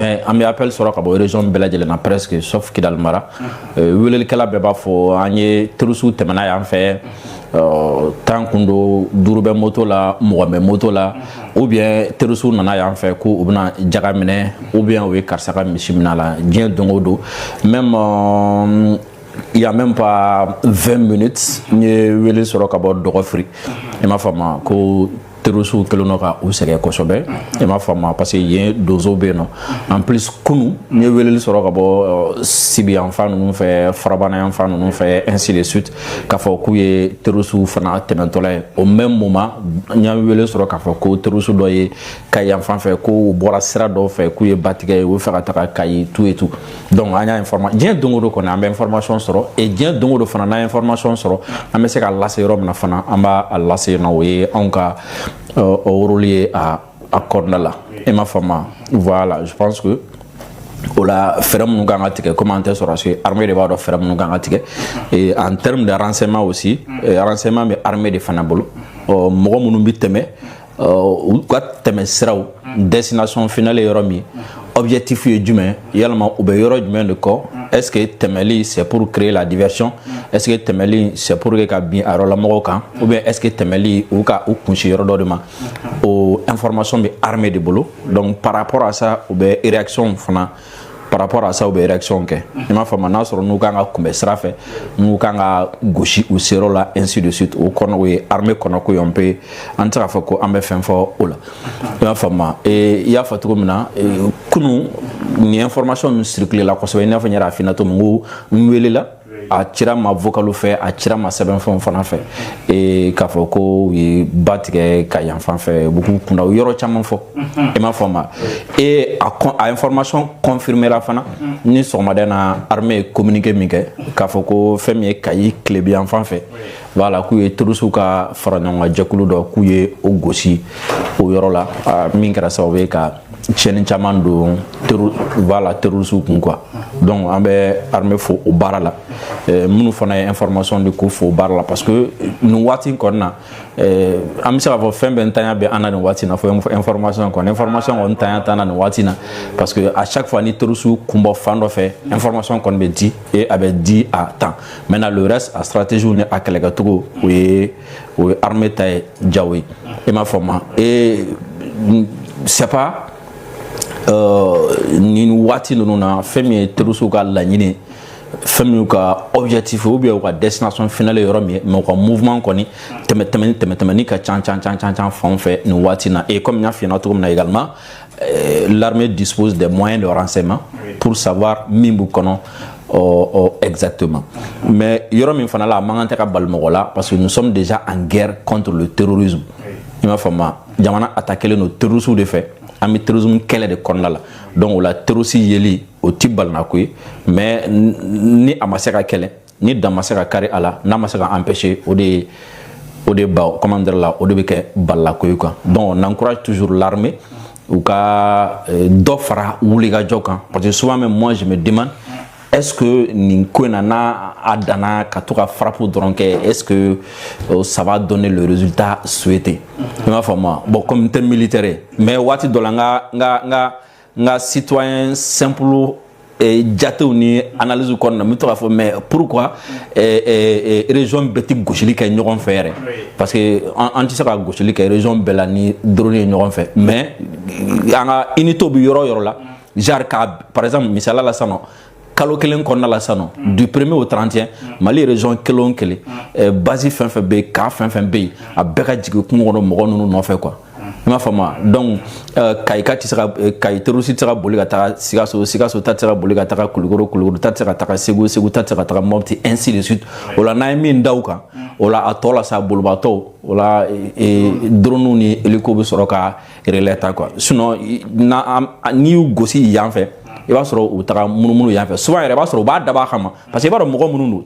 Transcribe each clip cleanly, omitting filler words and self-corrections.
Mais an bɛ appel sɔrɔ ka bɔ région bɛɛ lajɛlen na presque, sauf Kidal mara. Welelikɛla bɛɛ b'a fɔ an ye terroristew tɛmɛna yan fɛ, 10 kun don, duuru bɛ moto la, 20 bɛ moto la, ou bien terroristew nana yan fɛ ko u bɛna jaga minɛ, ou bien u ye karisa ka misi minɛ a la. Diɲɛ don o don, même il y a même pas 20 minutes, n ye wele sɔrɔ ka bɔ Dɔgɔfiri, i m'a faamu, ko terroristew kɛlen don ka u sɛgɛn kosɛbɛ, i m'a faamu, parce que yen donso bɛ yen nɔ. En plus, kunu n ye weleli sɔrɔ ka bɔ Sibi yanfan ninnu fɛ, Farabana yanfan ninnu fɛ, ainsi de suite, k'a fɔ k'u ye terroristew fana tɛmɛtɔla ye. Au même moment, n ye wele sɔrɔ k'a fɔ ko terroriste dɔ ye Kayi yanfan fɛ, ko u bɔra sira dɔw fɛ, k'u ye batigɛ ye, u bɛ fɛ ka taga Kayi, tout et tout. Donc an y'a information, diɲɛ don o don kɔni an bɛ information sɔrɔ, et diɲɛ don o don fana, n'an ye information sɔrɔ, an bɛ se k'a lase yɔrɔ min na fana, an b'a lase yen nɔ. O ye anw ka rôle ye a kɔnɔna la, i m'a faamu. Voilà, je pense que o la, fɛɛrɛ minnu kan ka tigɛ, komi an tɛ sɔrɔ, parce que armée de b'a dɔn fɛɛrɛ minnu kan ka tigɛ. Et en termes de renseignement aussi, renseignement bɛ armée de fana bolo. Mɔgɔ minnu bɛ tɛmɛ, u ka tɛmɛ siraw, destination finale ye yɔrɔ min, objectif ye jumɛn, yalama u bɛ yɔrɔ jumɛn de kɔ, est ce que tɛmɛli c'est pour créer la diversion, est ce que tɛmɛli c'est pour que ka bin a yɔrɔlamɔgɔw kan, ou bien est ce que tɛmɛli u ka u kunsi yɔrɔ dɔ de ma, o information bɛ armée de bolo. Donc par rapport à ça, u bɛ réaction fana, par rapport à ça, u bɛ réaction kɛ, i m'a faamu, n'a sɔrɔ n'u kan ka kunbɛ sira fɛ, n'u kan ka gosi u seyɔrɔ la, ainsi de suite. O kɔnɔ, o ye armée kɔnɔ ko ye, on peut, an tɛ se k'a fɔ ko an bɛ fɛn fɔ o la, i m'a faamu. Et i y'a fɔ cogo min na, kunun nin information ninnu circulé la kosɛbɛ, i n'a fɔ n yɛrɛ y'a f'i ɲɛna cogo min, ko n welela, a cira ma vocal fɛ, a cira ma sɛbɛnfɛnw fana fɛ, e k'a fɔ ko u ye ba tigɛ ka yan fan fɛ, u k'u kunda u yɔrɔ caman fɔ, i m'a faamu. Et a information confirmé la fana ni sɔgɔmada na, armée ye communiqué min kɛ k'a fɔ ko fɛn min ye Kayi tilebi yan fan fɛ, voilà, k'u ye terroristew ka fara ɲɔgɔn kan jɛkulu dɔ, k'u ye o gosi o yɔrɔ la, min kɛra sababu ye ka tiɲɛni caman don voilà, terroristew kun quoi. Donc an bɛ armée fo o baara la, minnu fana ye information di, k'u fo o baara la, parce que nin waati in kɔni na, an bɛ se k'a fɔ fɛn bɛɛ ntanya bɛ an na nin waati in na, fo information kɔni, information kɔni ntanya t'an na nin waati in na, parce que à chaque fois ni terroristew kun bɔ fan dɔ fɛ, information kɔni bɛ di et a bɛ di à temps. Maintenant, le reste, a stratégie ni a kɛlɛkɛcogo, o ye armée ta ye jago ye, i m'a faamu. Et c'est pas nin waati ninnu na, fɛn min ye terroristew ka laɲini, fɛn min y'u ka objectif ou bien u ka destination finale ye yɔrɔ min ye, mais u ka mouvement kɔni tɛmɛ tɛmɛni tɛmɛ tɛmɛni ka ca ca ca ca ca fan fɛ nin waati na. Et comme n y'a f'i ɲɛna cogo min na également, l'armée dispose des moyens de renseignement pour savoir min b'u kɔnɔ exactement. Mais yɔrɔ min fana la, a man kan tɛ ka bali mɔgɔ la, parce que nous sommes déjà en guerre contre le terrorisme, i m'a faamu. Jamana attaqué don terroristes de fɛ, an bɛ terrorisme kɛlɛ de kɔnɔna la. Donc o la, terroriste yeli, o ti balinako ye, mais ni a ma se ka kɛlɛ, ni dan ma se ka kari a la, n'a ma se ka empêcher, o de ba, comment dire la, o de bɛ kɛ balilako ye quoi. Donc on encourage toujours l'armée u ka dɔ fara wulikajɔ kan, parce que souvent même moi, je me demande est-ce que nin ko in na, n'a a danna ka to ka frappe dɔrɔn kɛ, est-ce que ça va donner le résultat souhaité, i m'a faamu. Bon, comme n tɛ militaire ye, mais waati dɔ la, n ka citoyen simple jatew ni analyse kɔnɔna na, n bɛ to k'a fɔ: mais pourquoi région bɛɛ tɛ gosili kɛ ɲɔgɔn fɛ yɛrɛ? Parce que an tɛ se ka gosili kɛ région bɛɛ la ni drone ye ɲɔgɔn fɛ, mais an ka unité bɛ yɔrɔ o yɔrɔ la, genre ka par exemple, misaliya la sisan nɔ, kalo kelen kɔnɔna la sisan nɔ, du 1er au 31, Mali région kelen o kelen, base fɛn fɛn bɛ yen, camp fɛn fɛn bɛ yen, a bɛɛ ka jigin kungo kɔnɔ mɔgɔ ninnu nɔfɛ quoi, i m'a faamu wa. Donc Kayi ka tɛ se ka, Kayi terroriste tɛ se ka boli ka taga Sikaso, Sikaso ta tɛ se ka boli ka taga Kulukoro, Kulukoro ta tɛ se ka taga Segu, Segu ta tɛ se ka taga Mopti, ainsi de suite. O la, n'an ye min da u kan, o la a tɔ la sa, bolibaatɔw, o la drone ni hélico bɛ sɔrɔ ka relais ta quoi. Sinon n'i y'u gosi yan fɛ, i b'a sɔrɔ u bɛ taga munumunu yan fɛ. Souvent yɛrɛ, i b'a sɔrɔ u b'a dabɔ a kama, parce que i b'a dɔn mɔgɔ minnu don,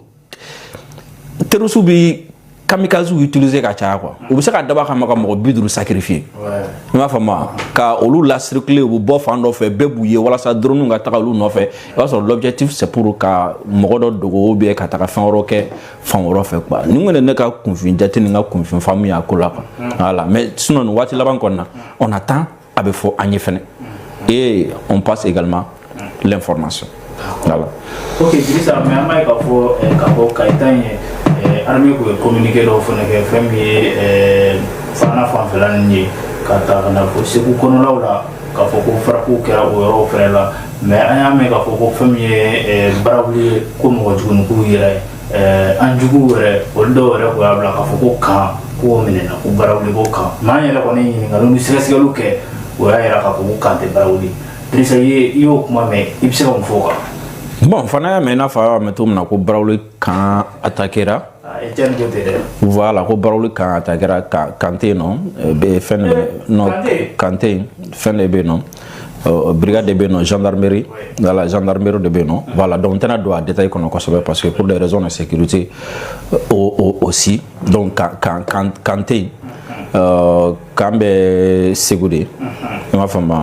terroriste bɛ kamikaze utiliser ka caya quoi. U bɛ se ka dabɔ a kama ka mɔgɔ 50 sacrifier, i m'a faamu wa, ka olu la circuler, u bɛ bɔ fan dɔ fɛ, bɛɛ b'u ye, walasa drone ka taga olu nɔfɛ. I b'a sɔrɔ l'objectif, c'est pour ka mɔgɔ dɔ dogo ou bien ka taga fɛn wɛrɛ kɛ fan wɛrɛ fɛ quoi. Nin kɔni ye ne ka kunfin jate ni n ka kunfin faamu ye a ko la quoi. Voilà, mais sinon nin waati laban kɔni na, on attend, a bɛ fɔ an ye fɛnɛ. Et on passe également l'information. Voilà. Ok, Dirisa, mais an b'a ye k'a fɔ k'a fɔ Kayita in ye, armée kun ye communiqué dɔw fana kɛ, fɛn min ye Fana fanfɛla ninnu ye, ka ta ka na fo Segu kɔnɔlaw la, k'a fɔ ko frappe kɛra o yɔrɔw fɛnɛ la. Mais an y'a mɛn k'a fɔ ko fɛn min ye Barawuli ye, ko mɔgɔ jugu k'u yɛrɛ an juguw yɛrɛ, olu dɔw yɛrɛ kun y'a bila k'a fɔ ko kan k'o minɛna, ko Barawuli ko kan. Mais an yɛrɛ kɔni ye ɲininkaliw ni sɛgɛsɛgɛliw kɛ, o y'a yira k'a fɔ ko kan tɛ Barawuli. Dirisa, i y'o kuma mɛn, i bɛ se ka mun fɔ o kan? Bon, fana y'a mɛn i n'a fɔ a y'a mɛn cogo min na ko Barawuli kan attaquera. Etienne ko tɛ dɛ. Voilà, ko Barawuli kan attaquera, kan tɛ yen nɔ, bɛ fɛn de bɛ non, kan tɛ yen, fɛn de bɛ yen nɔ, brigade de bɛ yen nɔ, gendarmerie, voilà, gendarmerie de bɛ yen nɔ. Voilà, donc n tɛna don a détail kɔnɔ kosɛbɛ parce que pour des raisons de sécurité aussi. Donc kan tɛ yen, kan bɛ Segu de, i m'a faamu,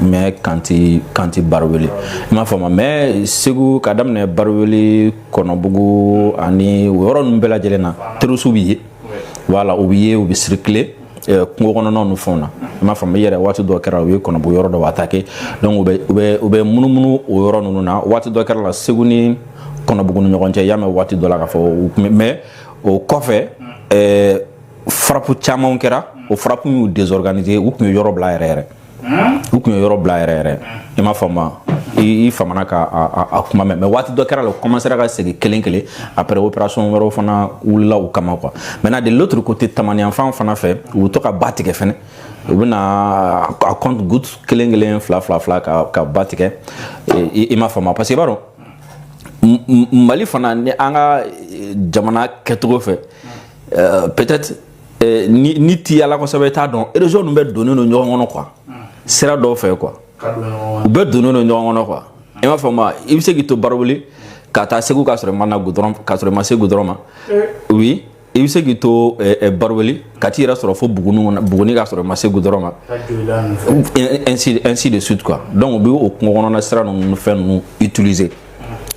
mais kan ti Barawuli, i m'a faamu. Mais Segu, ka daminɛ Barawuli, Kɔnɔbugu ani o yɔrɔ ninnu bɛɛ lajɛlen na, terroriste bɛ ye. Voilà, u bɛ ye, u bɛ circuler kungo kɔnɔnaw ni fɛnw na, i m'a faamu. I yɛrɛ, waati dɔ kɛra, u ye Kɔnɔbugu yɔrɔ dɔw attaquer. Donc u bɛ munumunu o yɔrɔ ninnu na. Waati dɔ kɛra la, Segu ni Kɔnɔbugu ni ɲɔgɔn cɛ, i y'a mɛn waati dɔ la k'a fɔ u tun bɛ. Mais o kɔfɛ, frappe caman kɛra, o frappe y'u désorganiser, u tun ye yɔrɔ bila yɛrɛ yɛrɛ, u tun ye yɔrɔ bila yɛrɛ yɛrɛ, i m'a faamu. I famana ka a kuma mɛn. Mais waati dɔ kɛra la, u commencera ka segin kelen kelen. Après, opération wɛrɛw fana wulila u kama quoi. Maintenant, de l'autre côté, Tamaniyanfan fana fɛ, u bɛ to ka ba tigɛ fɛnɛ, u bɛ na à compte goutte, kelen kelen, fila fila fila, ka ba tigɛ, i m'a faamu. Parce que i b'a dɔn, Mali fana ni an ka jamana kɛcogo fɛ, peut-être ni ti yala kosɛbɛ, i t'a dɔn, région ninnu bɛɛ donnen don ɲɔgɔn kɔnɔ quoi, sira dɔw fɛ quoi, u bɛɛ donnen don ɲɔgɔn kɔnɔ quoi, i m'a faamu. I bɛ se k'i to Barawuli ka taa Segu k'a sɔrɔ i ma na goudron, k'a sɔrɔ i ma se goudron ma. Oui, i bɛ se k'i to Barawuli ka t'i yɛrɛ sɔrɔ fo Buguni kɔnɔ, Buguni, k'a sɔrɔ i ma se goudron ma, ainsi de suite quoi. Donc u bɛ o kungo kɔnɔna sira ninnu, fɛn ninnu utiliser,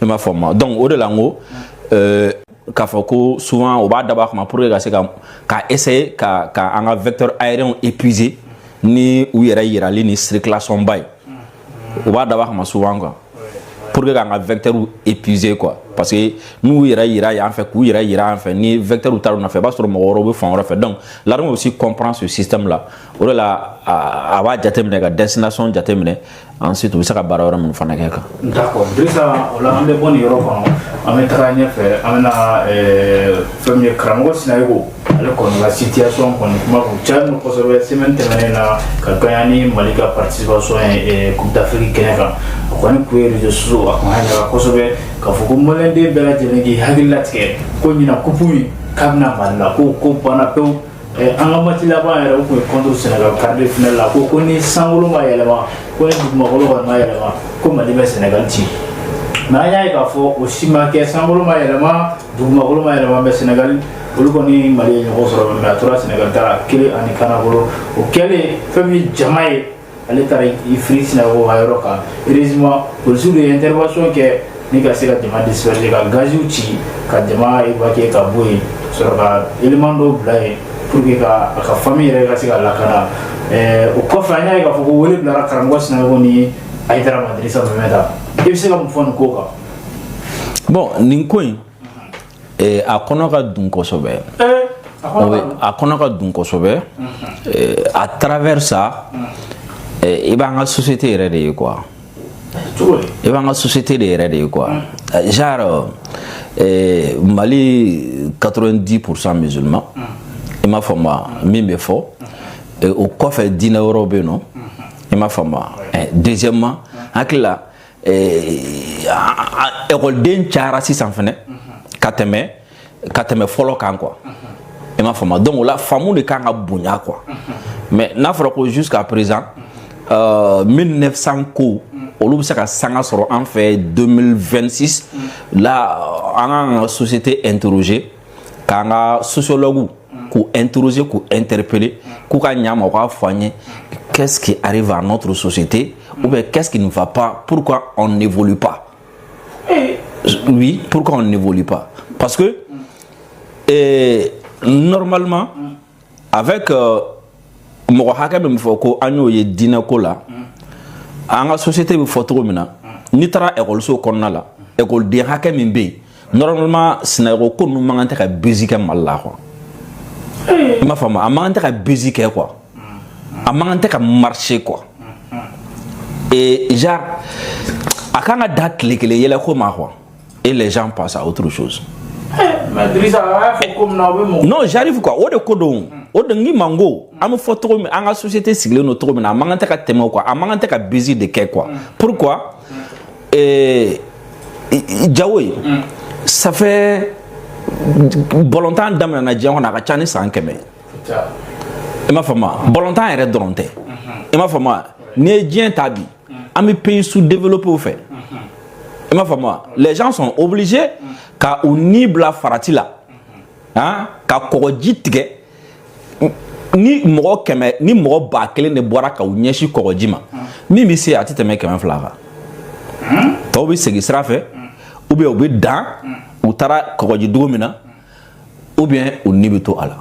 i m'a faamu. Donc o de la n ko k'a fɔ ko souvent u b'a dabɔ a kama pour que ka se ka essayer ka an ka vecteur aérien épuiser ni u yɛrɛ yirali ni circulation ba ye. U b'a dabɔ a kama souvent quoi, pour que k'an ka vecteur épuiser quoi. Parce que n'u yɛrɛ yira yan fɛ, k'u yɛrɛ yira yan fɛ, ni vecteur taara u nɔfɛ, i b'a sɔrɔ mɔgɔ wɛrɛw bɛ fan wɛrɛ fɛ. Donc l'armée aussi comprend ce système là. O de la a b'a jateminɛ, ka destination jateminɛ, ensuite u bɛ se ka baara wɛrɛ minnu fana kɛ kan. D'accord, Dirisa, o la an bɛ bɔ nin yɔrɔ kɔnɔ, an bɛ taga ɲɛfɛ, an bɛna fɛn min ye karamɔgɔ Sinayogo, ale kɔni ka situation kɔni kuma kun cayalen don kosɛbɛ semaine tɛmɛnen na, ka gagner ni Mali ka participation ye Coupe d'Afrique kɛnɛ kan. A kɔni kun ye réseaux sociaux, a kun ka kosɛbɛ k'a fɔ ko maliyɛnden bɛɛ lajɛlen k'i hakili latigɛ ko ɲinan coupe in k'a bɛna Mali la, ko banna pewu. An ka match laban yɛrɛ, o kun ye contre Sénégal, quart de finale la, ko ni sankolo ma yɛlɛma, ko ni dugumakolo kɔni ma yɛlɛma, ko Mali bɛ Sénégal ci. Mais an y'a ye k'a fɔ o si ma kɛ, sankolo ma yɛlɛma, dugumakolo ma yɛlɛma, mais Sénégal olu kɔni Mali ye ɲɔgɔn sɔrɔ, mais a tora Sénégal taara kelen ani kana bolo. O kɛlen, fɛn min jama ye, ale taara i firi Sinayogo ka yɔrɔ kan. Heureusement, polisiw de ye intervention kɛ ni ka se ka jama disperser, ka gaziw ci ka jama évacuer ka bɔ yen, sɔrɔ ka élément dɔw bila yen pour que ka a ka famille yɛrɛ ka se ka lakana. O kɔfɛ, an y'a ye k'a fɔ ko wele bilara karamɔgɔ Sinayogo ni Hayidara ma. Dirisa Mɛmɛta, i bɛ se ka mun fɔ nin ko kan? Bon, nin ko in, a kɔnɔ ka dun kosɛbɛ, a kɔnɔ ka dun kosɛbɛ. À travers ça, i b'an ka société yɛrɛ de ye quoi, i b'an ka société de yɛrɛ de ye quoi. Genre Mali, 90% musulmans, i m'a faamu, min bɛ fɔ o kɔfɛ, diinɛ wɛrɛw bɛ yen nɔ, i m'a faamu. Deuxièmement, hakili la, ekɔliden cayara sisan fɛnɛ ka tɛmɛ fɔlɔ kan quoi, i m'a faamu. Donc o la, faamu de kan ka bonya quoi. Mais n'a fɔra ko jusqu'à présent 1900 ko olu bɛ se ka sanga sɔrɔ an fɛ 2026 la, an k'an ka société interroger, k'an ka sociologue k'u interroger, k'u interpeller, k'u ka ɲa ma, u k'a fɔ an ye qu'est-ce qui arrive à notre société ou bien qu'est-ce qui ne va pas, pourquoi on n'évolue pas. Oui, pourquoi on n'évolue pas? Parce que normalement, avec mɔgɔ hakɛ min bɛ fɔ ko an y'o ye diinɛ ko la. An ka société bɛ fɔ cogo min na, n'i taara ekɔliso kɔnɔna la, ekɔliden hakɛ min bɛ yen, normalement Sinayogo ko ninnu man kan tɛ ka buzz kɛ Mali la quoi. I m'a faamu, a man kan tɛ ka buzz kɛ quoi, a man kan tɛ ka marcher quoi. Et genre a kan ka da tile kelen yɛlɛ ko ma quoi, et les gens passent à autre chose. Mais Drissa, a y'a fɔ ko min na, o bɛ mɔgɔ. Non, j'arrive quoi. O de ko don, o de n ma, n ko an bɛ fɔ cogo min, an ka société sigilen don cogo min na, a man kan tɛ ka tɛmɛ o quoi, a man kan tɛ ka buzz de kɛ quoi. Pourquoi? Jawo ye, ça fait balontan daminɛna diɲɛ kɔnɔ, a ka ca ni san 100. I m'a faamu, balontan yɛrɛ dɔrɔn tɛ. I m'a faamu, n'i ye diɲɛ ta bi, an bɛ pays sous-développés fɛ. I m'a faamu, les gens sont obligés ka u ni bila farati la, han, ka kɔgɔji tigɛ. Ni mɔgɔ 100, ni mɔgɔ 1000 de bɔra ka u ɲɛsin kɔgɔji ma, min bɛ se, a tɛ tɛmɛ 200 kan. Tɔw bɛ segin sira fɛ, ou bien u bɛ dan u taara kɔgɔji dugu min na, ou bien u ni bɛ to a la.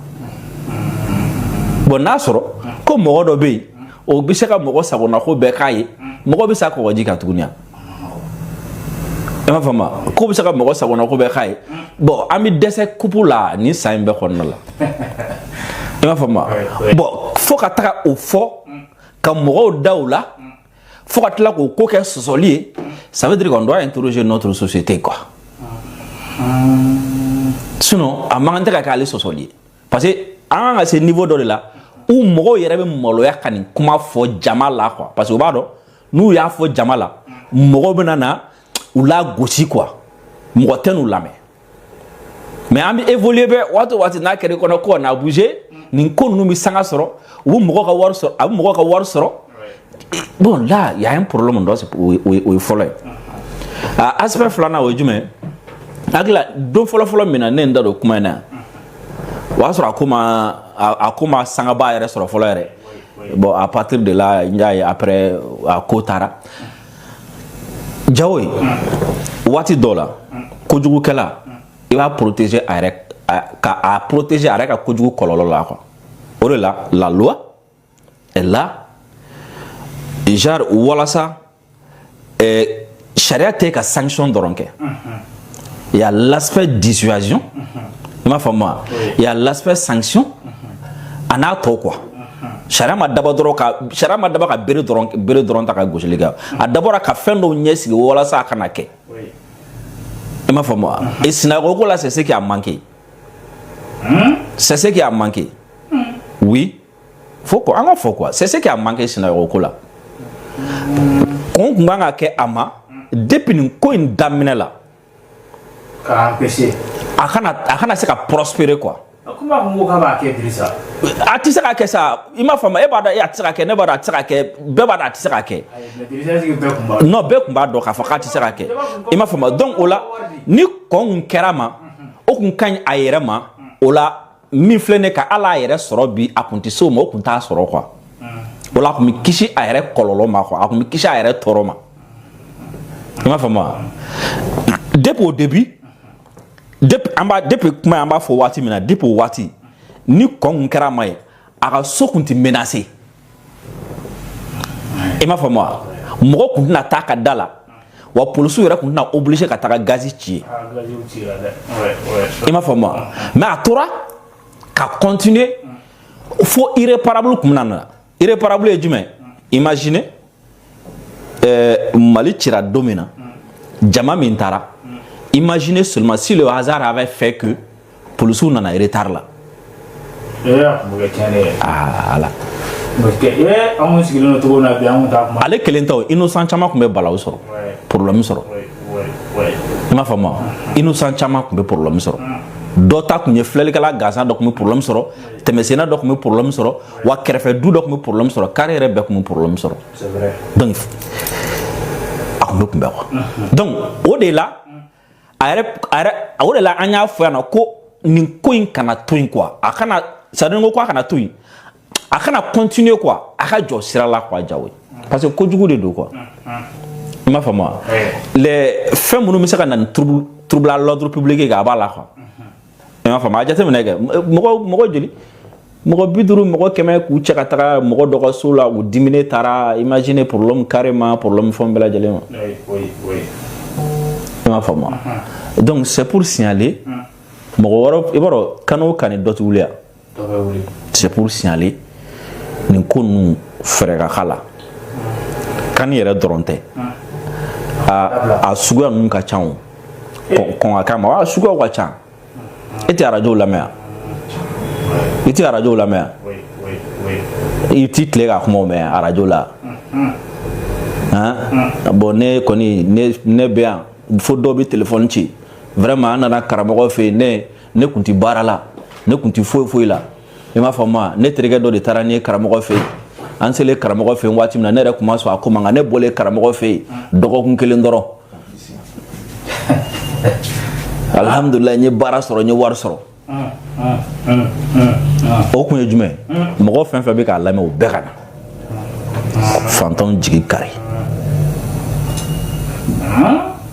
Bon, n'a sɔrɔ ko mɔgɔ dɔ bɛ yen, o bɛ se ka mɔgɔ sagonako bɛɛ k'a ye, mɔgɔ bɛ sa kɔgɔji kan tuguni. I m'a faamu, ko bɛ se ka mɔgɔ sagonako bɛɛ k'a ye. Bon, an bɛ dɛsɛ coupe la nin san in bɛɛ kɔnɔna la. I m'a faamu, bon, fo ka taga o fɔ ka mɔgɔw da o la, fo ka tila k'o ko kɛ sɔsɔli ye, ça veut dire qu'on doit interroger notre société quoi. Sinon a man kan tɛ ka kɛ ale sɔsɔli ye, parce que an kan ka se niveau dɔ de la où mɔgɔw yɛrɛ bɛ maloya ka nin kuma fɔ jama la quoi, parce que u b'a dɔn n'u y'a fɔ jama la, mɔgɔw bɛna na u la gosi quoi, mɔgɔ tɛ n'u lamɛn. Mais an bɛ évoluer bɛ waati o waati, n'a kɛra i kɔnɔ ko on a bougé, nin ko ninnu bɛ sanga sɔrɔ, u bɛ mɔgɔw ka wari sɔrɔ, a bɛ mɔgɔw ka wari sɔrɔ. Bon, là il y a un problème dɔ, o ye fɔlɔ ye. A aspect filanan, o ye jumɛn ye? Hakili la, don fɔlɔ-fɔlɔ min na ne ye n da don kuma in na, o y'a sɔrɔ a ko ma sangaba yɛrɛ sɔrɔ fɔlɔ yɛrɛ. Bon, à partir de là, n y'a ye après a ko taara jawo ye. Waati dɔw la, kojugukɛla, i b'a protéger a yɛrɛ, ka a protéger a yɛrɛ ka kojugu kɔlɔlɔ la quoi. O de la, la loi est là, genre walasa sariya tɛ ka sanction dɔrɔn kɛ. Il y a l'aspect dissuasion, i m'a faamu wa? Il y a l'aspect sanction, a n'a tɔ quoi. Sariya ma dabɔ dɔrɔn ka, sariya ma dabɔ ka bere dɔrɔn, bere dɔrɔn ta ka gosili kɛ. A dabɔra ka fɛn dɔw ɲɛsigi walasa a kana kɛ. I m'a faamu wa? Et Sinayogo ko la, c'est ce qui a manqué, c'est ce qui a manqué. Oui, faut quoi, an ka fɔ quoi, c'est ce qui a manqué Sinayogo ko la. Kɔn kun kan ka kɛ a ma depuis nin ko in daminɛ la. K'a empêcher. A kana se ka prospérer quoi. Komi a ko k'a b'a kɛ, Drissa. A tɛ se ka kɛ sa. I m'a faamu, e b'a dɔn a tɛ se ka kɛ, ne b'a dɔn a tɛ se ka kɛ, bɛɛ b'a dɔn a tɛ se ka kɛ. Ayi, mais Drissa, est-ce que bɛɛ kun b'a dɔn? Non, bɛɛ tun b'a dɔn k'a fɔ k'a tɛ se ka kɛ. I m'a faamu, donc o la, ni kɔn kun kɛra ma, o kun ka ɲi a yɛrɛ ma. O la, min filɛ nin ye, ka hali a yɛrɛ sɔrɔ bi, a kun tɛ se o ma, o kun t'a sɔrɔ quoi. O la, a kun bɛ kisi a yɛrɛ kɔlɔlɔ ma quoi, a kun bɛ kisi a yɛrɛ tɔɔrɔ ma. I m'a faamu wa? Depuis au début, depuis an b'a, depuis kuma an b'a fɔ waati min na, depuis o waati, ni kɔn kun kɛra a ma ye, a ka so kun tɛ menacé. I m'a faamu wa? Mɔgɔ kun tɛna taa ka da la wa, polisiw yɛrɛ kun tɛna obligé ka taga gazi ci ye. Ah, gaziw cira dɛ. Ouais. I m'a faamu wa? Mais a tora ka continuer fo irréparable kun bɛna na. Irréparable ye jumɛn? Imaginez, Mali cira don min na, jama min taara, imaginez seulement si le hasard avait fait que polisiw nana retard la. Ee, a kun bɛ kɛ tiɲɛni ye. Ah ala. Parce que ee, an kun sigilen don cogo min na bi, an kun t'a kuma. Ale kelen tɛ o, innocent caman tun bɛ balawu sɔrɔ, problème sɔrɔ. I m'a faamu wa? Innocent caman tun bɛ problème sɔrɔ. Dɔ ta tun ye filɛlikɛla gansan dɔ tun bɛ problème sɔrɔ, tɛmɛsenna dɔ tun bɛ problème sɔrɔ wa, kɛrɛfɛ du dɔ tun bɛ problème sɔrɔ, carré yɛrɛ bɛɛ tun bɛ problème sɔrɔ. C'est vrai. Donc a tun bɛ kunbɛn quoi. Donc o de la, a yɛrɛ o de la, an y'a fɔ yan nɔ ko nin ko in kana to yen quoi. A kana, c'est à dire, n ko a kana to yen, a kana continuer quoi, a ka jɔ sira la quoi, Jawo ye, parce que kojugu de don quoi. I m'a faamu wa? Les fɛn minnu bɛ se ka na ni trouble à l'ordre public ye, a b'a la quoi. I m'a faamu, a jateminɛ kɛ, mɔgɔ joli Mɔgɔ 50, mɔgɔ 100, k'u cɛ ka taga mɔgɔ dɔ ka so la, u diminen taara. Imagine, problème carrément, problème fɛn bɛɛ lajɛlen ma. I m'a faamu wa? Donc c'est pour signaler mɔgɔ wɛrɛ. I b'a dɔn, kan o kan ni dɔ tɛ wuli yan. C'est pour signaler nin ko ninnu, fɛɛrɛ ka k'a la. Kan yɛrɛ dɔrɔn tɛ, a suguya ninnu ka ca. O kɔn ka k'a ma, a suguyaw ka ca. E tɛ arajow lamɛn yan? I tɛ arajow lamɛn yan? I t'i tile ka kumaw mɛn arajo la han? Bon, ne kɔni, ne bɛ yan fo dɔw bɛ téléphone ci. Vraiment, an nana karamɔgɔ fɛ yen, ne kun ti baara la, ne kun ti foyi foyi la. I m'a faamu wa? Ne terikɛ dɔ de taara n ye karamɔgɔ fɛ yen. An selen karamɔgɔ fɛ yen waati min na, ne yɛrɛ kun ma sɔn a ko ma, nka ne bɔlen karamɔgɔ fɛ yen, dɔgɔkun kelen dɔrɔn, alhamdulilayi, n ye baara sɔrɔ, n ye wari sɔrɔ. O kun ye jumɛn? Mɔgɔ fɛn fɛn bɛ k'a lamɛn, o bɛɛ ka na fantanw jigi kari.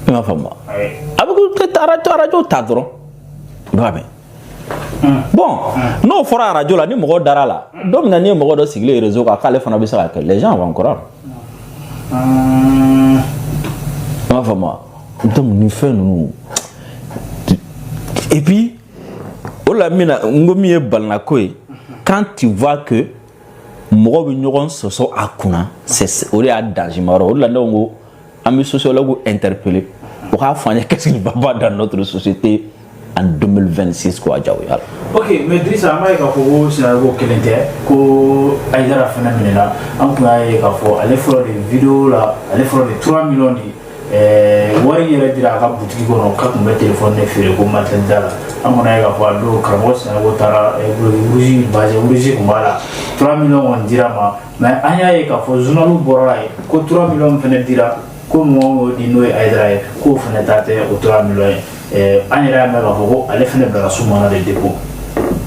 I m'a faamu wa? A bɛ ko arajo ta dɔrɔn, i b'a mɛn. Bon, n'o fɔra arajo la, ni mɔgɔ dara la, don min na n'i ye mɔgɔ dɔ sigilen réseau kan k'ale fana bɛ se ka kɛ, les gens vont croire. I m'a faamu wa? Donc nin fɛn ninnu, et puis o la min na, n ko min ye balinako ye, quand tu vois que mɔgɔ bɛ ɲɔgɔn sɔsɔ a kunna, c'est o de y'a danger ma yɔrɔ. O de la ne ko an bɛ sociologue interpeller, o k'a fɔ an ye qu'est-ce qui ne va pas dans notre société en 2026 quoi, Diawo yala. Ok, mais Drissa, an b'a ye k'a fɔ ko Sinayogo kelen tɛ, ko Hayidara fana minɛna. An kun y'a ye k'a fɔ ale fɔlɔ de vidéo la, ale fɔlɔ de 3 millions di. Wari yɛrɛ dira a ka butigi kɔnɔ, k'a tun bɛ téléphone de feere ko matériel da la. An kɔni y'a ye k'a fɔ a don karamɔgɔ Sinayogo taara, rouge, bazin rouge tun b'a la. 3 millions kɔni dira ma, mais an y'a ye k'a fɔ journal bɔra yen ko 3 millions fana dira, ko mɔgɔ y'o di, n'o ye Hayidara ye, k'o fana ta tɛ o 3 millions ye. An yɛrɛ y'a mɛn k'a fɔ ko ale fana bila Sumana de dépôt.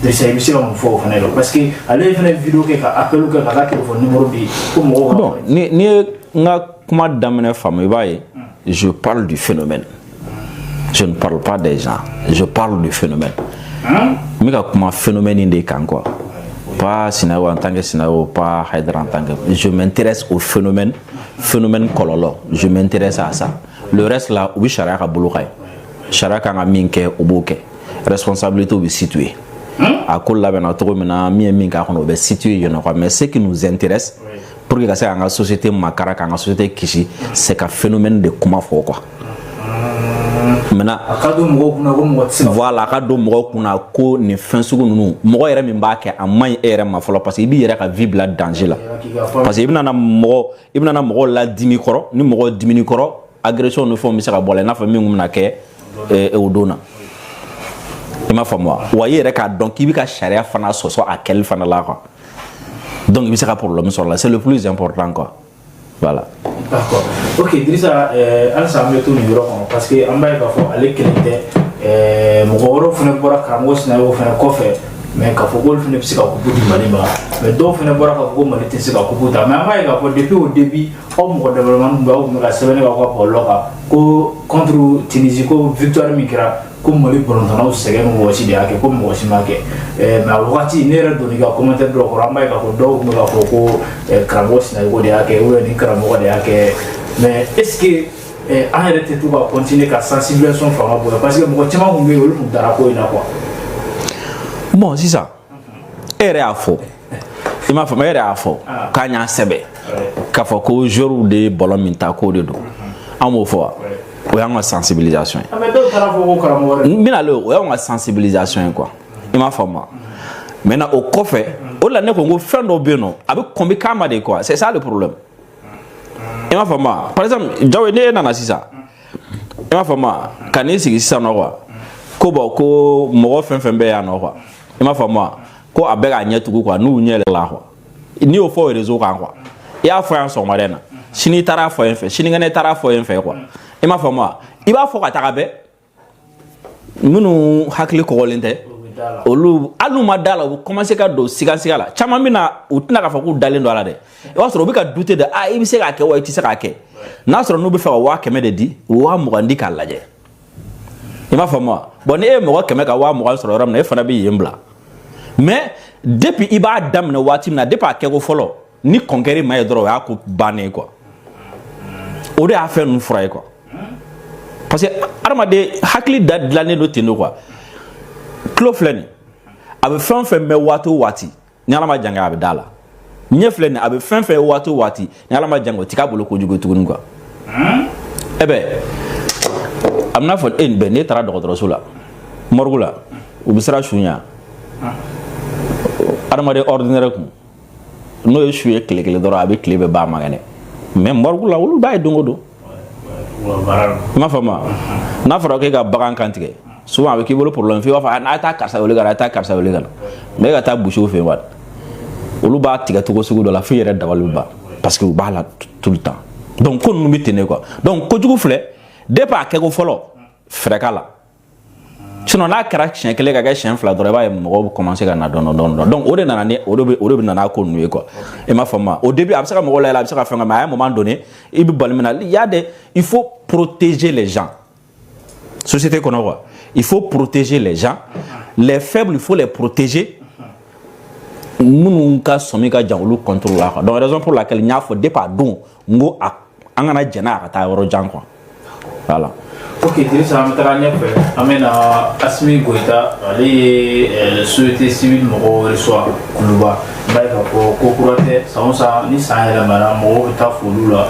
Drissa, i bɛ se ka mun fɔ o fana la? Parce que ale fana vidéo kɛ ka appel kɛ k'a ka téléphone numéro di ko mɔgɔw ka Bon, ni ye n ka kuma daminɛ faamu, i b'a ye, je parle du phénomène, je ne parle pas des gens, je parle du phénomène. N bɛ ka kuma phénomène de kan quoi, pas Sinayogo en tant que Sinayogo, pas Haïdara en tant que. Je m'intéresse au phénomène, phénomène kɔlɔlɔ, je m'intéresse à ça. Le reste là, u bɛ sariya ka bolo kan ye. Sariya kan ka min kɛ, o b'o kɛ. Responsabilité bɛ situer a ko labɛnna cogo min na, min ye min k'a kɔnɔ, o bɛ situer yen nɔ quoi. Mais ce qui nous intéresse, pour que ka se k'an ka société makara, k'an ka société kisi, c'est ka phénomène de kuma fɔ quoi. Maintenant, a ka don mɔgɔw kunna ko mɔgɔ tɛ se ka Voilà, a ka don mɔgɔw kunna ko nin fɛn sugu ninnu, mɔgɔ yɛrɛ min b'a kɛ, a man ɲi e yɛrɛ ma fɔlɔ, parce que i b'i yɛrɛ ka vie bila danger la, parce que i bɛna na mɔgɔw ladimi kɔrɔ. Ni mɔgɔw dimini kɔrɔ, agression ni fɛnw bɛ se ka bɔ a la, i n'a fɔ min bɛna kɛ o don na. I m'a faamu wa? Wa i yɛrɛ k'a dɔn k'i bɛ ka sariya fana sɔsɔ a kɛli fana la quoi. Donc i bɛ se ka problème sɔrɔ la, c'est le plus important quoi, voilà. D'accord, ok Drissa, halisa an bɛ to nin yɔrɔ kɔnɔ, parce que an b'a ye k'a fɔ ale kelen tɛ, mɔgɔ wɛrɛw fana bɔra karamɔgɔ Sinayogo fana kɔfɛ, mais k'a fɔ k'olu fana bɛ se ka coupe di Mali ma. Mais dɔw fana bɔra k'a fɔ ko Mali tɛ se ka coupe ta. Mais an b'a ye k'a fɔ depuis au début, aw mɔgɔ damadamanin tun bɛ, aw tun bɛ ka sɛbɛnni kɛ aw ka bɔlɔlɔ kan ko contre Tunisie, ko victoire min kɛra, ko Mali balontannaw sɛgɛn ni wɔsi de y'a kɛ, ko mɔgɔ si m'a kɛ. Mais a wagati, ne yɛrɛ donn'i ka commentaire dɔw kɔrɔ, an b'a ye k'a fɔ dɔw tun bɛ k'a fɔ ko karamɔgɔ Sinayogo de y'a kɛ ou bien ni karamɔgɔ de y'a kɛ. Mais est ce que an yɛrɛ tɛ to ka continuer ka sensibilisation fanga bonya? Parce que mɔgɔ caman tun bɛ yen, olu tun dara ko in na quoi. Bon, sisan e yɛrɛ y'a fɔ, i m'a faamu, e yɛrɛ y'a fɔ k'an y'a sɛbɛn k'a fɔ ko joueurs de ye ballon min ta, k'o de don. An b'o fɔ wa? O y'an ka sensibilisation ye. Mais dɔw taara fɔ ko karamɔgɔ N bɛna ale, o y'anw ka sensibilisation ye quoi. I m'a faamu wa? Maintenant, o kɔfɛ, o de la ne ko n ko fɛn dɔw bɛ yen nɔ, a bɛ kɔn bɛ k'a ma de quoi, c'est ça le problème. I m'a faamu wa? Par exemple, Jawo, ne e nana sisan, i m'a faamu wa, ka n'i sigi sisan nɔ quoi, ko bon, ko mɔgɔ fɛn fɛn bɛ yan nɔ quoi, i m'a faamu wa, ko a bɛɛ k'a ɲɛ tugu quoi, n'u ɲɛ la quoi. N'i y'o fɔ réseau kan quoi, i y'a fɔ yan sɔgɔmada in na, sini i taara fɔ yen fɛ, sinikɛnɛ i taara fɔ yen fɛ quoi, i m'a faamu wa? I b'a fɔ ka taga bɛɛ, minnu hakili kɔgɔlen tɛ, olu hali n'u ma da la, u bɛ commencer ka don sigasiga la. Caman bɛ na, u tɛna k'a fɔ k'u dalen don a la dɛ. I b'a sɔrɔ u bɛ ka douter de: ah, i bɛ se k'a kɛ wa, i tɛ se k'a kɛ? N'a sɔrɔ n'u bɛ fɛ ka 100 000 de di, u 20 000 di k'a lajɛ. I m'a faamu wa? Bon, ni e ye mɔgɔ 100 ka 20 000 sɔrɔ yɔrɔ min na, e fana bɛ yen bila. Mais Depuis i b'a daminɛ waati min na, depuis a kɛko fɔlɔ, ni kɔnkɛri ma ye dɔrɔn, o y'a ko bannen quoi. O de y'a fɛn ninnu fura ye quoi, parce que adamaden hakili da dilannen don ten de quoi. Tulo filɛ nin, a bɛ fɛn o fɛn mɛn waati o waati, ni Ala ma jan kɛ, a bɛ da la. Ɲɛ filɛ nin, a bɛ fɛn fɛn waati o waati, ni Ala ma jan kɛ, o ti k'a bolo kojugu tuguni quoi. E bɛ a bɛna fɔ e nin bɛɛ, n'e taara dɔgɔtɔrɔso la, morgue la, u bɛ siran su ɲɛ. Adamaden ordinaire kun, n'o ye su ye tile kelen dɔrɔn, a bɛ tile bɛɛ ban a ma kɛnɛ. Mais morgue la, olu b'a ye don o don. I m'a faamu wa? N'a fɔra k'e ka bagan kan tigɛ, souvent a bɛ k'i bolo problème f'i b'a fɔ a ye taa karisa wele ka na, a ye taa karisa wele ka na. Mais e ka taa busiw fɛ yen wa, olu b'a tigɛ cogo sugu dɔ la f'i yɛrɛ dabali bɛ ban, parce que u b'a la tout le temps. Donc ko ninnu bɛ ten de quoi. Donc kojugu filɛ, depuis a kɛko fɔlɔ, fɛɛrɛ k'a la. Sinon n'a kɛra siɲɛ kelen ka kɛ siɲɛ fila dɔrɔn, i b'a ye mɔgɔw bɛ commencer ka na dɔɔnin dɔɔnin. Donc o de nana ni o de bɛ na n'a ko ninnu ye quoi. I m'a faamu wa? Au début, a bɛ se ka mɔgɔw layɛlɛ, a bɛ se ka fɛn kɛ, mais à un moment donné, i bɛ bali min na, il y a des il faut protéger les gens société kɔnɔ quoi. Il faut protéger les gens, les faibles, il faut les protéger. Minnu ka sɔmi ka jan, olu contrôle la quoi. Donc raison pour laquelle n y'a fɔ depuis a don, n ko a an kana jɛn n'a ye a ka taa yɔrɔ jan quoi, voilà. Ok Dirisa, an bɛ taga ɲɛfɛ. An bɛ na Asimi Goyita, ale ye société civile mɔgɔw reçoit Kuluba. I b'a ye k'a fɔ ko kura tɛ, san o san ni san yɛlɛmana, mɔgɔw bɛ taa foliw la.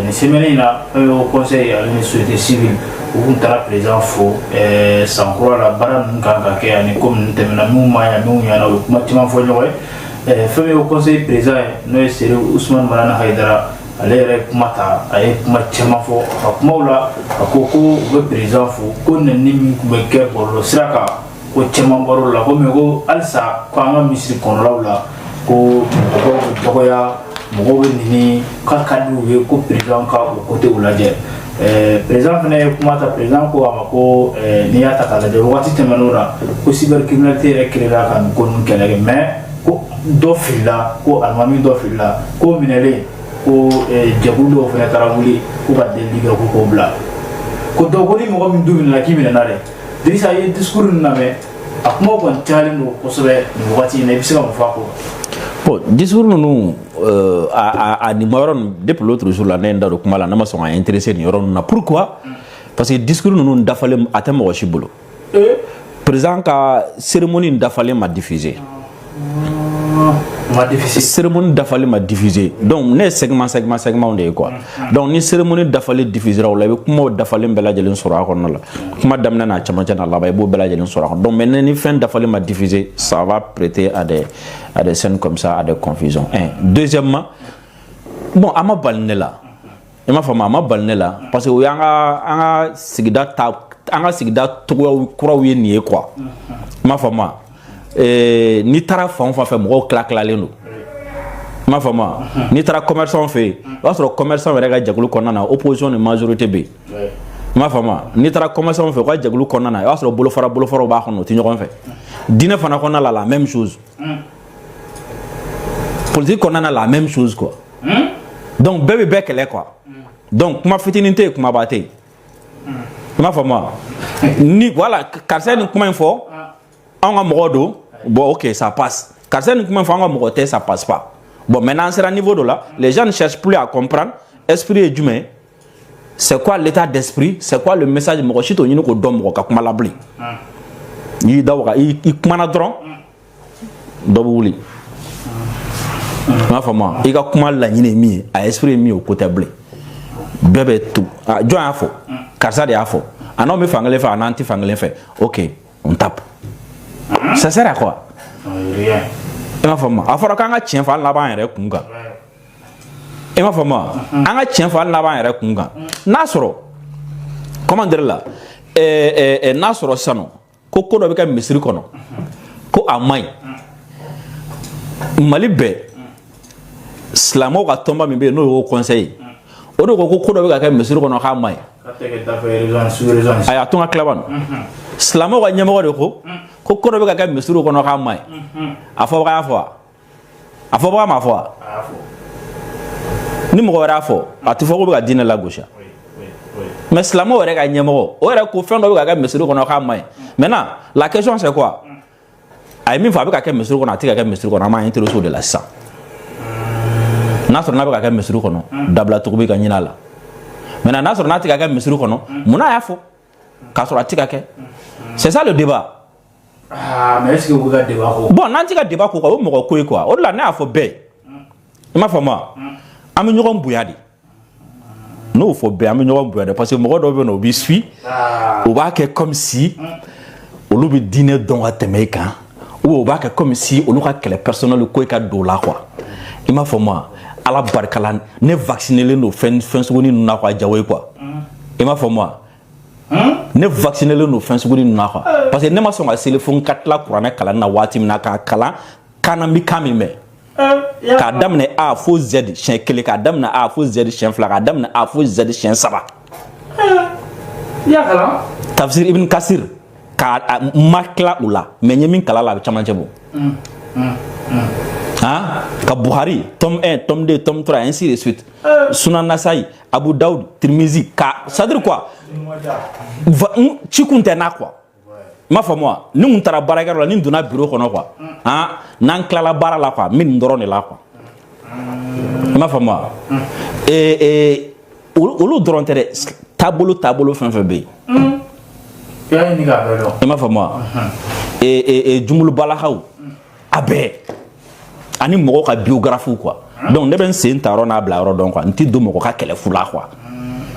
Nin semaine in na, fɛn bɛ conseil ale ni société civile, u kun taara président fo san kura la, baara ninnu kan ka kɛ ani ko minnu tɛmɛna, minnu ma ɲa, minnu ɲɛna, u ye kuma caman fɔ ɲɔgɔn ye. Fɛn min ye conseil président ye, n'o ye Serifu Usumani Madani Hayidara, ale yɛrɛ ye kuma ta, a ye kuma caman fɔ a ka kumaw la. A ko ko u bɛ président fo ko nɛni min tun bɛ kɛ bɔlɔlɔ sira kan, ko caman bɔr'o la, ko mais ko halisa ko an ka misiri kɔnɔlaw la, ko mɔgɔw bɛ dɔgɔya, mɔgɔw bɛ nɛni, k'a ka di u ye ko président ka o côté u lajɛ. Président fana ye kuma ta. Président ko a ma ko n'i y'a ta k'a lajɛ, wagati tɛmɛn'o la, ko cybercriminalité yɛrɛ créé la ka nin ko ninnu kɛlɛ kɛ, mais ko dɔ filila, ko alimami dɔ filila, ko minɛlen, ko jɛkulu dɔw fana taara wuli ko ka delili kɛ ko k'o bila, ko dɔw ko ni mɔgɔ min dun minɛna, k'i minɛna dɛ. Dirisa, i ye discours ninnu lamɛn, a kumaw kɔni cayalen don kosɛbɛ nin wagati in na, i bɛ se ka mun fɔ a ko? Bon, discours ninnu, a nin ma yɔrɔ ninnu, depuis l'autre jour la, ne ye n da don kuma la, ne ma sɔn ka intéressé nin yɔrɔ ninnu na. Pourquoi? Parce que discours ninnu dafalen, a tɛ mɔgɔ si bolo. Président ka cérémonie dafalen ma diffusé. Ma difficile. Cérémonie dafalen ma diffusé, donc ne ye segment segment segment de ye quoi. Donc ni cérémonie dafalen diffusera, o la i bɛ kumaw dafalen bɛɛ lajɛlen sɔrɔ a kɔnɔna la, kuma daminɛ n'a cɛmancɛ n'a laban, i b'o bɛɛ lajɛlen sɔrɔ a kɔnɔ. Donc maintenant, ni fɛn dafalen ma diffusé, ça va prêter à des scènes comme ça, à des confusions. Un, deuxièmement, bon, a ma bali ne la, i m'a faamu, a ma bali ne la, parce que o y'an ka an ka sigida ta, an ka sigida togoyaw kuraw ye nin ye quoi. I m'a faamu wa? N'i taara fan o fan fɛ, mɔgɔw tila tilalen don. I m'a faamu wa? N'i taara commerçant fɛ yen, o b'a sɔrɔ commerçant yɛrɛ ka jɛkulu kɔnɔna na, opposition ni majorité bɛ yen. I m'a faamu wa? N'i taara commerçant fɛ, u ka jɛkulu kɔnɔna na, i b'a sɔrɔ bolofara bolofaraw b'a kɔnɔ, u tɛ ɲɔgɔn fɛ. Diinɛ fana kɔnɔna la, la même chose. Politique kɔnɔna na, la même chose quoi. Donc bɛɛ bɛ bɛɛ kɛlɛ quoi. Donc kuma fitinin tɛ yen, kumaba tɛ yen. I m'a faamu wa? Ni voilà, karisa ye nin kuma in fɔ, anw ka mɔgɔ don, bon, ok, ça passe. Karisa ye nin kuma in fɔ, anw ka mɔgɔ tɛ, ça passe pas. Bon, maintenant, an sera niveau dɔ la, les gens ne cherchent plus à comprendre esprit ye jumɛn, c'est quoi l'état d'esprit, c'est quoi le message. Mɔgɔ si t'o ɲini k'o dɔn mɔgɔ ka kuma la bilen. I y'i da waga, i kumana dɔrɔn, dɔ bɛ wuli. I m'a faamu wa? I ka kuma laɲini ye min ye, a esprit ye min ye, o ko tɛ bilen. Bɛɛ bɛ tu a jɔn y'a fɔ, karisa de y'a fɔ, a n'anw bɛ fankelen fɛ, a n'an tɛ fankelen fɛ, ok, on tape. Ça sert à quoi? Rien. I m'a faamu wa? A fɔra k'an ka tiɲɛ fɔ, hali n'a b'an yɛrɛ kun kan. I m'a faamu wa? An ka tiɲɛ fɔ, hali n'a b'an yɛrɛ kun kan. N'a sɔrɔ, comment dire la, n'a sɔrɔ sisan nɔ ko ko dɔ bɛ kɛ misiri kɔnɔ ko a man ɲi, Mali bɛɛ silamɛw ka tɔnba min bɛ yen, n'o y'o conseil ye, o de ko ko ko dɔ bɛ ka kɛ misiri kɔnɔ k'a man ɲi. Ka tɛ kɛ dafɛ région, sous région. Ayi, a to n ka tila bani. Silamɛw ka ɲɛmɔgɔ de ko ko ko dɔ bɛ ka kɛ misiri kɔnɔ k'a man ɲi. A fɔbaga y'a fɔ wa? A fɔbaga m'a fɔ wa? A y'a fɔ. Ni mɔgɔ wɛrɛ y'a fɔ, a tɛ fɔ ko bɛ ka diinɛ lagosi. Mais silamɛw yɛrɛ ka ɲɛmɔgɔ, o yɛrɛ ko fɛn dɔ bɛ ka kɛ misiri kɔnɔ k'a man ɲi. Maintenant, la question, c'est quoi? A ye min fɔ, a bɛ ka kɛ misiri kɔnɔ, a tɛ ka kɛ misiri kɔnɔ, an b'an intéressé o de la sisan. N'a sɔrɔ n'a bɛ ka kɛ misiri kɔnɔ, dabila cogo bɛ ka ɲini a la. Maintenant, n'a sɔrɔ n'a tɛ ka kɛ misiri kɔnɔ, munna a y'a fɔ k'a sɔrɔ a tɛ ka kɛ? C'est ça le débat. Ah, mais est-ce que u bɛ ka débat ko? Bon, n'an tɛ ka débat ko kan, o ye mɔgɔ ko ye quoi. O de la ne y'a fɔ bɛɛ ye, i m'a faamu wa? An bɛ ɲɔgɔn bonya de. N'o fɔ bɛɛ, an bɛ ɲɔgɔn bonya de, parce que mɔgɔ dɔw bɛ yen nɔ, u b'i suit, u b'a kɛ comme si olu bɛ diinɛ dɔn ka tɛmɛ e kan, ou bien u b'a kɛ comme si olu ka kɛlɛ personnel ko i ka don o la quoi. I m'a faamu wa? Ala barika la, ne vaccinélen don fɛn fɛn sugunin ninnu na quoi, jago ye quoi. I m'a faamu wa? Ne vaccinélen don fɛn sugunin ninnu na quoi, parce que ne ma sɔn ka seli fo n ka tila kuranɛ kalanni na waati min na, k'a kalan kan na, n bɛ kan min mɛn, k'a daminɛ A fo Z siɲɛ kelen, k'a daminɛ A fo Z siɲɛ fila, k'a daminɛ A fo Z siɲɛ saba. I y'a kalan? Tafsir Ibn Kasir, k'a ma tila o la, mais n ye min kalan la, a bɛ camancɛ bɔ. Han, ka Buhari tome 1, tome 2, tome 3, ainsi de suite, Sunan Nasai, Abu Daoud, Tirmizi, ka, c'est à dire quoi, ci kun tɛ n'a quoi. I m'a faamu wa? Ni kun taara baarakɛyɔrɔ la, ni n donna bureau kɔnɔ quoi, han, n'an tilala baara la quoi, n bɛ nin dɔrɔn de la quoi. I m'a faamu wa? Ee, olu dɔrɔn tɛ dɛ, taabolo taabolo fɛn fɛn bɛ yen. I y'a ɲini k'a bɛɛ dɔn. I m'a faamu wa? Ee, Jumulu Balakaw, a bɛɛ ani mɔgɔw ka biographie quoi. Donc ne bɛ n sen ta yɔrɔ n'a bila yɔrɔ dɔn quoi, n tɛ don mɔgɔ ka kɛlɛ fu la quoi.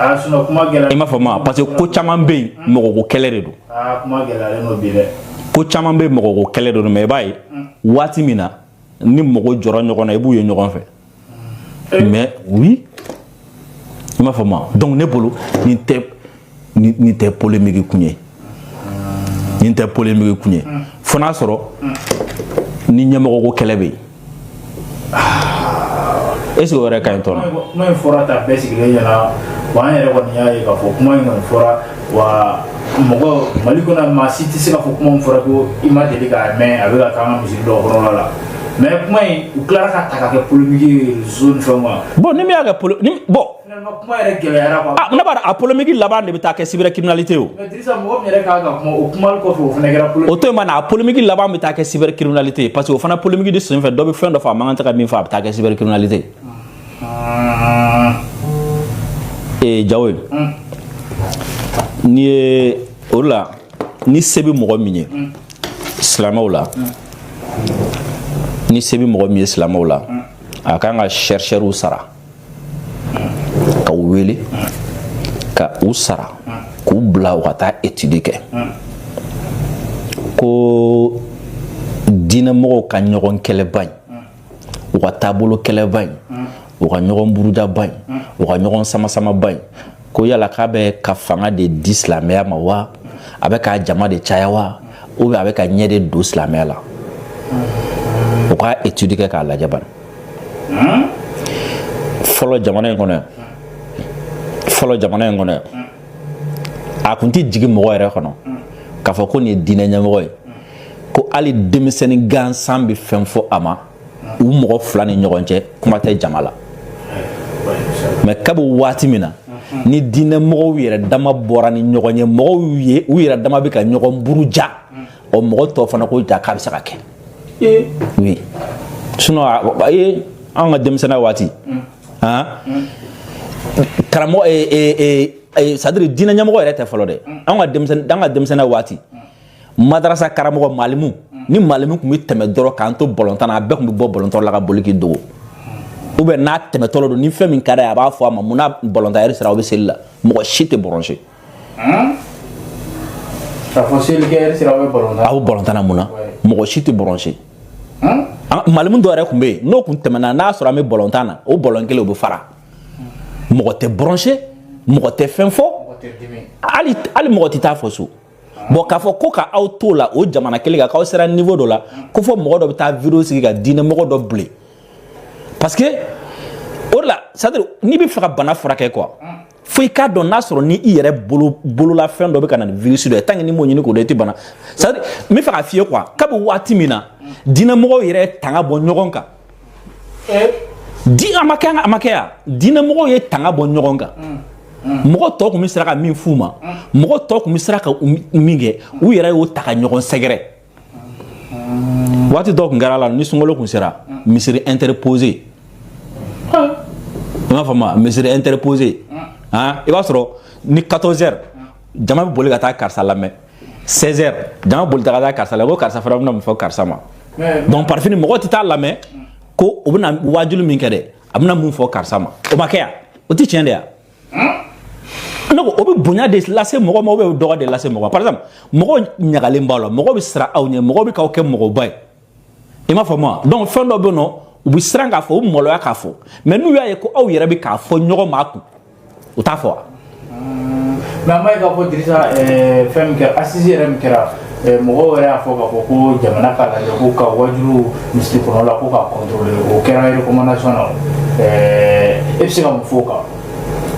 Ah, sinon kuma gɛlɛn. I m'a faamu wa? Parce que ko caman bɛ yen, mɔgɔ ko kɛlɛ de don. Ah, kuma gɛlɛyalen don bi dɛ. Ko caman bɛ yen, mɔgɔ ko kɛlɛ de don, mais i b'a ye waati min na ni mɔgɔ jɔra ɲɔgɔn na, i b'u ye ɲɔgɔn fɛ. Mais oui, i m'a faamu wa? Donc ne bolo, nin tɛ polémique kun ye, nin tɛ polémique kun ye, fo n'a sɔrɔ ni ɲɛmɔgɔ ko kɛlɛ bɛ yen. Est ce que o yɛrɛ ka ɲi tɔn na? Kuma in fɔra ta bɛɛ sigilen ɲɛna wa, an yɛrɛ kɔni y'a ye k'a fɔ kuma in kɔni fɔra wa, mɔgɔ Mali kɔnɔ, maa si tɛ se k'a fɔ kuma min fɔra ko i ma deli k'a mɛn, a bɛ ka k'an ka misiri dɔw kɔnɔna la. Mais kuma in, u tilara ka ta ka kɛ polémique ye réseau ni fɛnw kan. Bon, ni min y'a kɛ ni bon. Finalement, kuma yɛrɛ gɛlɛyara quoi. Ah, ne b'a dɔn, a polémique laban de bɛ taa kɛ cybercriminalité o. Mais Dirisa, mɔgɔ min yɛrɛ kan ka kuma, o kuma kɔfɛ, o fana kɛra polémique. O to yen ma na, a polémique laban bɛ taa kɛ cybercriminalité ye, parce que o fana polémique de senfɛ, dɔ bɛ fɛn dɔ fɔ a man kan tɛ ka min fɔ, a bɛ taa kɛ cybercriminalité ye. Ee, Jawo ye n'i ye o la, ni se bɛ mɔgɔ min ye silamɛw la, ni se bɛ mɔgɔ min ye silamɛw la, a kan ka chercheurs sara, ka u wele, ka u sara, k'u bila u ka taa étude kɛ, ko diinɛmɔgɔw ka ɲɔgɔn kɛlɛba in, u ka taabolo kɛlɛba in, u ka ɲɔgɔn burujaba in, u ka ɲɔgɔn sama-samaba in, ko yala k'a bɛ ka fanga de di silamɛya ma wa, a bɛ ka jama de caya wa, ou bien a bɛ ka ɲɛ de don silamɛya la? U ka étude kɛ k'a lajɛ bani. Fɔlɔ jamana in kɔnɔ yan, fɔlɔ jamana in kɔnɔ yan, a kun tɛ jigin mɔgɔ yɛrɛ kɔnɔ k'a fɔ ko nin ye diinɛ ɲɛmɔgɔ ye, ko hali denmisɛnnin gansan bɛ fɛn fɔ a ma, u mɔgɔ fila ni ɲɔgɔn cɛ, kuma tɛ jama la. Mais kabi waati min na ni diinɛ mɔgɔw yɛrɛ dama bɔra ni ɲɔgɔn ye, mɔgɔw ye u yɛrɛ dama bɛ ka ɲɔgɔn buruja, ɔ, mɔgɔ tɔw fana ko ja k'a bɛ se ka kɛ. Oui, sinon a ye an ka denmisɛnninya waati, han, karamɔgɔ, c'est à dire diinɛ ɲɛmɔgɔ yɛrɛ tɛ fɔlɔ dɛ. An ka denmisɛnninya waati, madarasa karamɔgɔ, malimu ni malimu tun bɛ tɛmɛ dɔrɔn k'an to bɔlɔntan na, a bɛɛ tun bɛ bɔ bɔlɔntɔ la ka boli k'i dogo, ou bien n'a tɛmɛtɔ don, ni fɛn min ka d'a ye, a b'a fɔ a ma munna bɔlɔntan yɛrɛ sera, aw bɛ seli la, mɔgɔ si tɛ bɔrɔnse. K'a fɔ selikɛ yɛrɛ sera, aw bɛ balontan. Aw bɛ bɔlɔntan na mun na? Mɔgɔ si tɛ bɔrɔnse. Malimu dɔ yɛrɛ tun bɛ yen, n'o tun tɛmɛna, n'a sɔrɔ an bɛ bɔlɔntan na, o bɔlɔn kelen o bɛ fara, mɔgɔ tɛ bɔrɔnse, mɔgɔ tɛ fɛn fɔ, hali hali mɔgɔ tɛ taa fɔ so. Bon, k'a fɔ ko ka aw to la o jamana kelen kan, k'aw sera niveau dɔ la, ko fɔ mɔgɔ dɔ bɛ taa vidéo sigi ka diinɛ mɔgɔ dɔ bilen, parce que o de la, c'est à dire n'i bɛ fɛ ka bana furakɛ quoi, fo i k'a dɔn n'a sɔrɔ ni i yɛrɛ bolo bololafɛn dɔ bɛ ka na ni virus dɔ ye. Tant que n'i m'o ɲini k'o dɔn, i tɛ bana. C'est à dire n bɛ fɛ k'a f'i ye quoi, kabi waati min na diinɛmɔgɔw yɛrɛ ye tanga bɔ ɲɔgɔn kan, di a ma kɛ, a ma kɛ yan, diinɛmɔgɔw ye tanga bɔ ɲɔgɔn kan, mɔgɔ tɔ tun bɛ siran ka min f'u ma, mɔgɔ tɔ tun bɛ siran ka min kɛ, u yɛrɛ y'o ta ka ɲɔgɔn sɛgɛrɛ. Waati dɔw tun kɛra la, ni sunkalo kun sera, misiri interposé, i m'a faamu, misiri interposé, han, i b'a sɔrɔ ni 14 heures, jama bɛ boli ka taa karisa lamɛn, 16 heures, jama boli ka taa karisa lamɛn, ko karisa fana bɛna mun fɔ karisa ma. Donc par fini, mɔgɔ tɛ taa lamɛn ko o bɛna waajuli min kɛ dɛ, a bɛna mun fɔ karisa ma. O ma kɛ yan, o tɛ tiɲɛ de yan. Ne ko o bɛ bonya de lase mɔgɔ ma ou bien o bɛ dɔgɔ de lase mɔgɔ ma? Par exemple, mɔgɔ ɲagalen b'aw la, mɔgɔ bɛ siran aw ɲɛ, mɔgɔ bɛ k'aw kɛ mɔgɔba ye, i m'a faamu wa? Donc fɛn dɔ bɛ yen nɔ, u bɛ siran k'a fɔ, u bɛ maloya k'a fɔ, mais n'u y'a ye ko aw yɛrɛ bɛ k'a fɔ ɲɔgɔn ma a kun, u t'a fɔ wa? Mais an b'a ye k'a fɔ, Dirisa, fɛn min kɛra, assise yɛrɛ min kɛra, mɔgɔw yɛrɛ y'a fɔ k'a fɔ ko jamana k'a lajɛ ko ka wajulu misiri kɔnɔ la, ko ka contrôler. O kɛra recommandation na. E bɛ se ka mun fɔ o kan?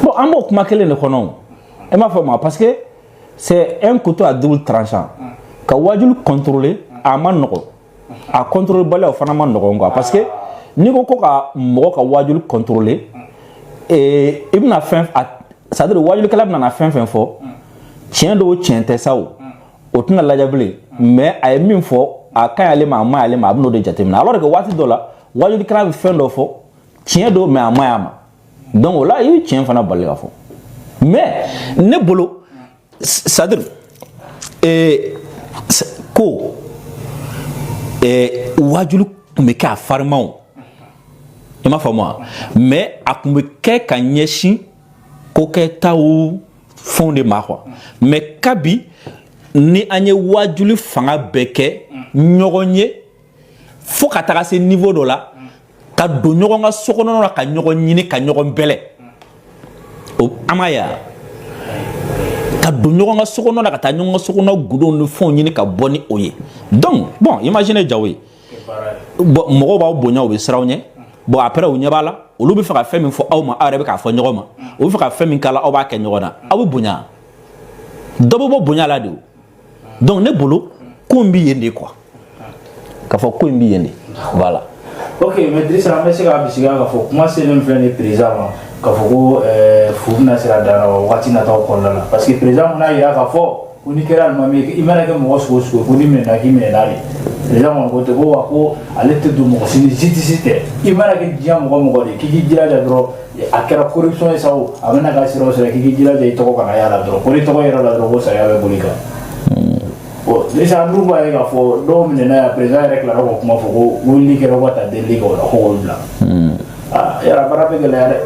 Bon, an b'o kuma kelen de kɔnɔ o, i m'a faamu, parce que c'est un couteau à double tranchant. Ka wajulu contrôler, a ma nɔgɔn, a contrôler baliya, o fana ma nɔgɔn quoi, parce que n'i ko ko ka mɔgɔ ka wajulu contrôler, i bɛna fɛn a, c'est à dire wajulikɛla bɛna na fɛn fɛn fɔ, tiɲɛ don o, tiɲɛ tɛ sa, o o tɛna lajɛ bilen, mais a ye min fɔ, a ka ɲi ale ma, a ma ɲi ale ma, a bɛn'o de jateminɛ, alors que waati dɔ la, wajulikɛla bɛ fɛn dɔ fɔ, tiɲɛ don, mais a ma ɲi a ma. Donc o la, i bɛ tiɲɛ fana bali ka fɔ. Mais ne bolo, c'est à dire ko wajulu tun bɛ kɛ a farimanw, i m'a faamu wa? Mais a tun bɛ kɛ ka ɲɛsin kokɛtaw fɛnw de ma quoi. Mais kabi ni an ye wajuli fanga bɛɛ kɛ ɲɔgɔn ye fo ka taga se niveau dɔ la, ka don ɲɔgɔn ka sokɔnɔna la, ka ɲɔgɔn ɲini, ka ɲɔgɔn bɛlɛ, o an m'a ye wa? Ka don ɲɔgɔn ka sokɔnɔ la, ka taa ɲɔgɔn ka sokɔnɔ gundow ni fɛnw ɲini ka bɔ ni o ye. Donc bon, imaginez Jawo ye, bon, mɔgɔw b'aw bonya, u bɛ siran aw ɲɛ. Bon, après, u ɲɛ b'a la, olu bɛ fɛ ka fɛn min fɔ aw ma, aw yɛrɛ bɛ k'a fɔ ɲɔgɔn ma, u bɛ fɛ ka fɛn min k'a la, aw b'a kɛ ɲɔgɔn na, aw bɛ bonya, dɔ bɛ bɔ bonya la de o. Donc ne bolo, ko in bɛ yen de quoi, k'a fɔ ko in bɛ yen de, voilà. Ok, mais Dirisa, an bɛ se k'a bisigiya k'a fɔ kuma selen filɛ nin ye président ma, k'a fɔ ko fu bɛna se ka dan na wa wagati nataw kɔnɔna la, parce que président fana y'a jira k'a fɔ ko n'i kɛra alimami ye, i mana kɛ mɔgɔ sugu o sugu ye, ko n'i minɛna, k'i minɛna de. Président kɔni ko ten ko wa ko ale tɛ don mɔgɔ si ni justice tɛ. I mana kɛ diɲɛ mɔgɔ mɔgɔ de ye, k'i k'i jilaja dɔrɔn, a kɛra corruption ye sa o, a bɛna k'a sira o sira, k'i k'i jilaja i tɔgɔ kana y'a la dɔrɔn, ko ni tɔgɔ yɛrɛ la dɔrɔn, ko saya bɛ boli kan. Bon, Dirisa, an dun b'a ye k'a fɔ dɔw minɛna yan, président yɛrɛ tilara k'o kuma fɔ ko wulili kɛra ko ka taa delili kɛ o la, ko k'olu bila. Aa, yala baara bɛ gɛlɛya dɛ.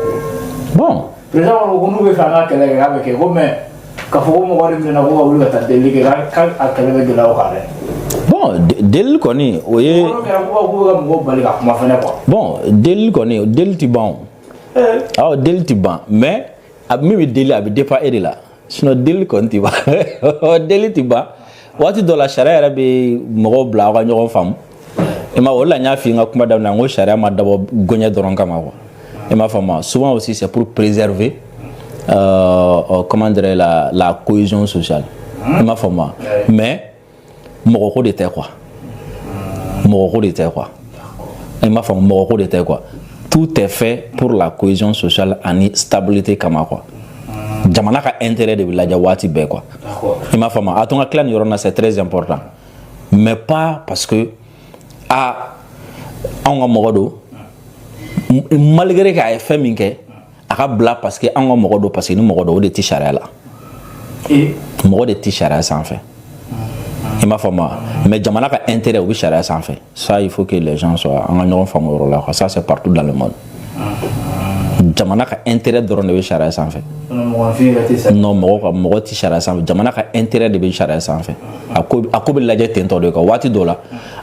Bon. Président ko n'u bɛ fɛ an ka kɛlɛ kɛ, k'a bɛ kɛ ko, mais k'a fɔ ko mɔgɔ de minɛna ko ka wuli ka taa delili kɛ, k'a a kɛlɛ bɛ gɛlɛya o kan dɛ. Bon, delili kɔni, o ye Kɔrɔ kɛra ko k'u bɛ ka mɔgɔw bali ka kuma fɛnɛ quoi. Bon, delili kɔni, deli ti ban o. Awɔ, deli ti ban, mais a min bɛ deli, a bɛ dépend e de la. Sinon deli kɔni ti ban, deli ti ban. Waati dɔ la, sariya yɛrɛ bɛ mɔgɔw bila aw ka ɲɔgɔn faamu, i ma? O de la n y'a f'i ye n ka kuma daminɛ, n ko sariya ma dabɔ gɔɲɛ dɔrɔn kama quoi, i m'a faamu? Souvent aussi, c'est pour préserver comment dirais la cohésion sociale, i m'a faamu? Mais mɔgɔ ko de tɛ quoi, mɔgɔ ko de tɛ quoi, i m'a faamu? Mɔgɔ ko de tɛ quoi. Tout est fait pour la cohésion sociale ani stabilité kama quoi. Jamana ka intérêt de bɛ lajɛ waati bɛɛ quoi, i m'a faamu? A to n ka tila nin yɔrɔ na, c'est très important, mais pas parce que a anw ka mɔgɔ don, malgré que a ye fɛn min kɛ, a ka bila parce que anw ka mɔgɔ don, parce que ni mɔgɔ don, o de tɛ sariya la. Mɔgɔ de tɛ sariya sanfɛ, i m'a faamu wa? Mais jamana ka intérêt, o bɛ sariya sanfɛ. Ça, il faut que les gens soient, an ka ɲɔgɔn faamu o yɔrɔ la quoi. Ça, c'est partout dans le monde, jamana ka intérêt dɔrɔn de bɛ sariya sanfɛ. Non, mɔgɔ ka mɔgɔ tɛ sariya sanfɛ, jamana ka intérêt de bɛ sariya sanfɛ. A ko bɛ lajɛ ten tɔ de quoi. Waati dɔw la,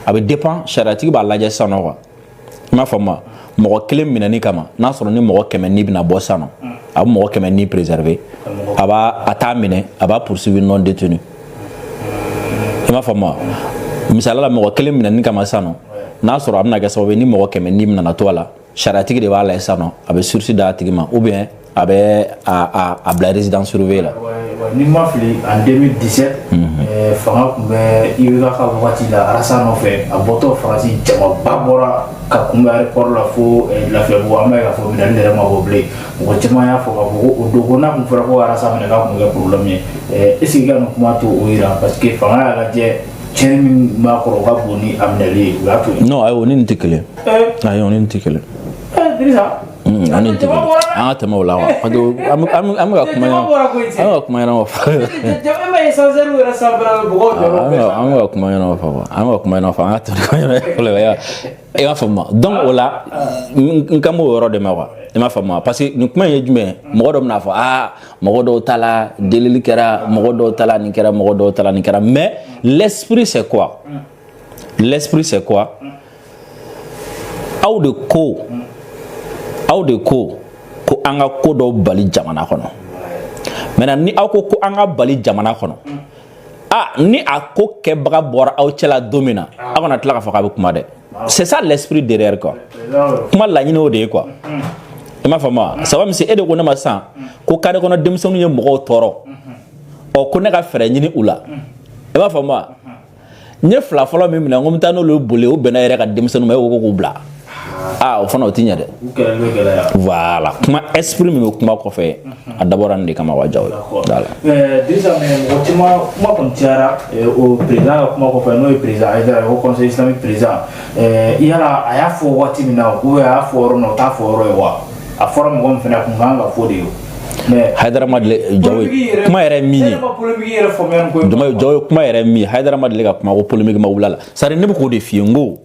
a bɛ dépend, sariyatigi b'a lajɛ sisan nɔ quoi, i m'a faamu wa? Mɔgɔ kelen minɛni kama, n'a sɔrɔ ni mɔgɔ 100 ni bɛna bɔ sisan nɔ, a bɛ mɔgɔ 100 ni préserver, a b'a a t'a minɛ, a b'a poursuivre non détenu, i m'a faamu wa? Misaliya la, mɔgɔ kelen minɛni kama sisan nɔ, n'a sɔrɔ a bɛna kɛ sababu ye ni mɔgɔ 100 ni nana to a la, sariyatigi de b'a lajɛ sisan nɔ, a bɛ sursis d'a tigi ma ou bien a bɛ a bila résidence surveillée la. Ni ma fili, en 2017, fanga tun bɛ IBK ka wagati la, Arasa nɔfɛ, a bɔtɔ Faransi, jamaba bɔra ka kunbɛn aéroport la fo Lafiyabugu. An b'a ye k'a fɔ minɛli yɛrɛ ma bɔ bilen. Mɔgɔ caman y'a fɔ k'a fɔ ko o don, ko n'a tun fɔra ko Arasa minɛ, k'a tun bɛ kɛ problème ye. Est ce que i ka nin kuma to o yira? Parce que fanga y'a lajɛ. Tiɲɛni min b'a kɔrɔ, o ka bon ni a minɛli ye, u y'a to yen. Non, ayi, o ni nin tɛ kelen. Ayi, o ni nin tɛ kelen. Dirisa. An ni nin tɛ kelen. An ka tɛmɛ o la quoi, parce que an bɛ ka kuma ɲɛnama, an bɛ ka kuma ɲɛnama fɔ. E ma ye sanseru yɛrɛ sanfɛla la, mɔgɔw jɔrɔ. An bɛ ka kuma ɲɛnama fɔ quoi, an bɛ ka kuma ɲɛnama fɔ, an ka tɛmɛ kuma ɲɛnama fɔlɔ. I b'a faamu? Donc o la, n kan b'o yɔrɔ de ma quoi, i m'a faamu? Parce que nin kuma in ye jumɛn ye? Mɔgɔ dɔ bɛna fɔ: aa, mɔgɔ dɔw ta la, delili kɛra, mɔgɔ dɔw ta la, nin kɛra, mɔgɔ dɔw ta la, nin kɛra. Mais l'esprit, c'est quoi? L'esprit, c'est quoi? Aw de ko ko an ka ko dɔw bali jamana kɔnɔ. Maintenant, ni aw ko ko an ka bali jamana kɔnɔ, ah, ni a ko kɛbaga bɔra aw cɛla don min na, aw kana tila k'a fɔ k'a bɛ kuma dɛ. C'est ça l'esprit derrière quoi. Kuma laɲini o de ye quoi, i m'a faamu wa? Saba misi, e de ko ne ma sisan ko carré kɔnɔ denmisɛnninw ye mɔgɔw tɔɔrɔ. Ɔ, ko ne ka fɛɛrɛ ɲini u la, i m'a faamu wa? N ye fila fɔlɔ min minɛ, n ko n bɛ taa n'olu boli, o bɛnna yɛrɛ ka denmisɛnninw ma, e ko k'u bila. Aa, o fana o ti ɲɛ dɛ. Voilà, kuma esprit min bɛ kuma kɔfɛ, a dabɔra nin de kama wa, Jawo. Voilà. Dirisa, mais mɔgɔ caman, kuma kɔni cayara o président ka kuma kɔfɛ, n'o ye président Hayidara ye, o Conseil islamique président. Yala a y'a fɔ waati min na, ou a y'a fɔ yɔrɔ min na, o t'a fɔ yɔrɔ ye wa? A fɔra mɔgɔ min fana kun kan ka fɔ de ye. Mais Hayidara ma deli, Jawo, kuma yɛrɛ min ye, Jawo, kuma yɛrɛ min ye, Hayidara ma deli ka kuma ko polémique ma wuli a la. C'est à dire, ne bɛ k'o de f'i ye, n ko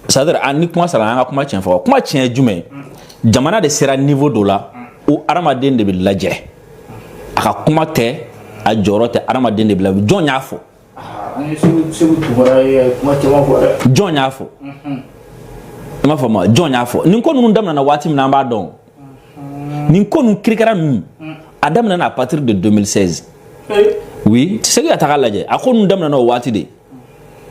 c'est à dire, ni kuma sara, an ka kuma tiɲɛ fɔ. Kuma tiɲɛ ye jumɛn ye? Jamana de sera niveau dɔ la, o hadamaden de bɛ lajɛ, a ka kuma tɛ, a jɔyɔrɔ tɛ, hadamaden de bɛ lajɛ. Jɔn y'a fɔ? Jɔn y'a fɔ? I m'a faamu? Jɔn y'a fɔ? Nin ko ninnu daminɛna waati min na, an b'a dɔn nin ko ninnu kirikara ninnu, a daminɛna à partir de 2016. Oui, segin ka taga lajɛ, a ko ninnu daminɛna o waati de,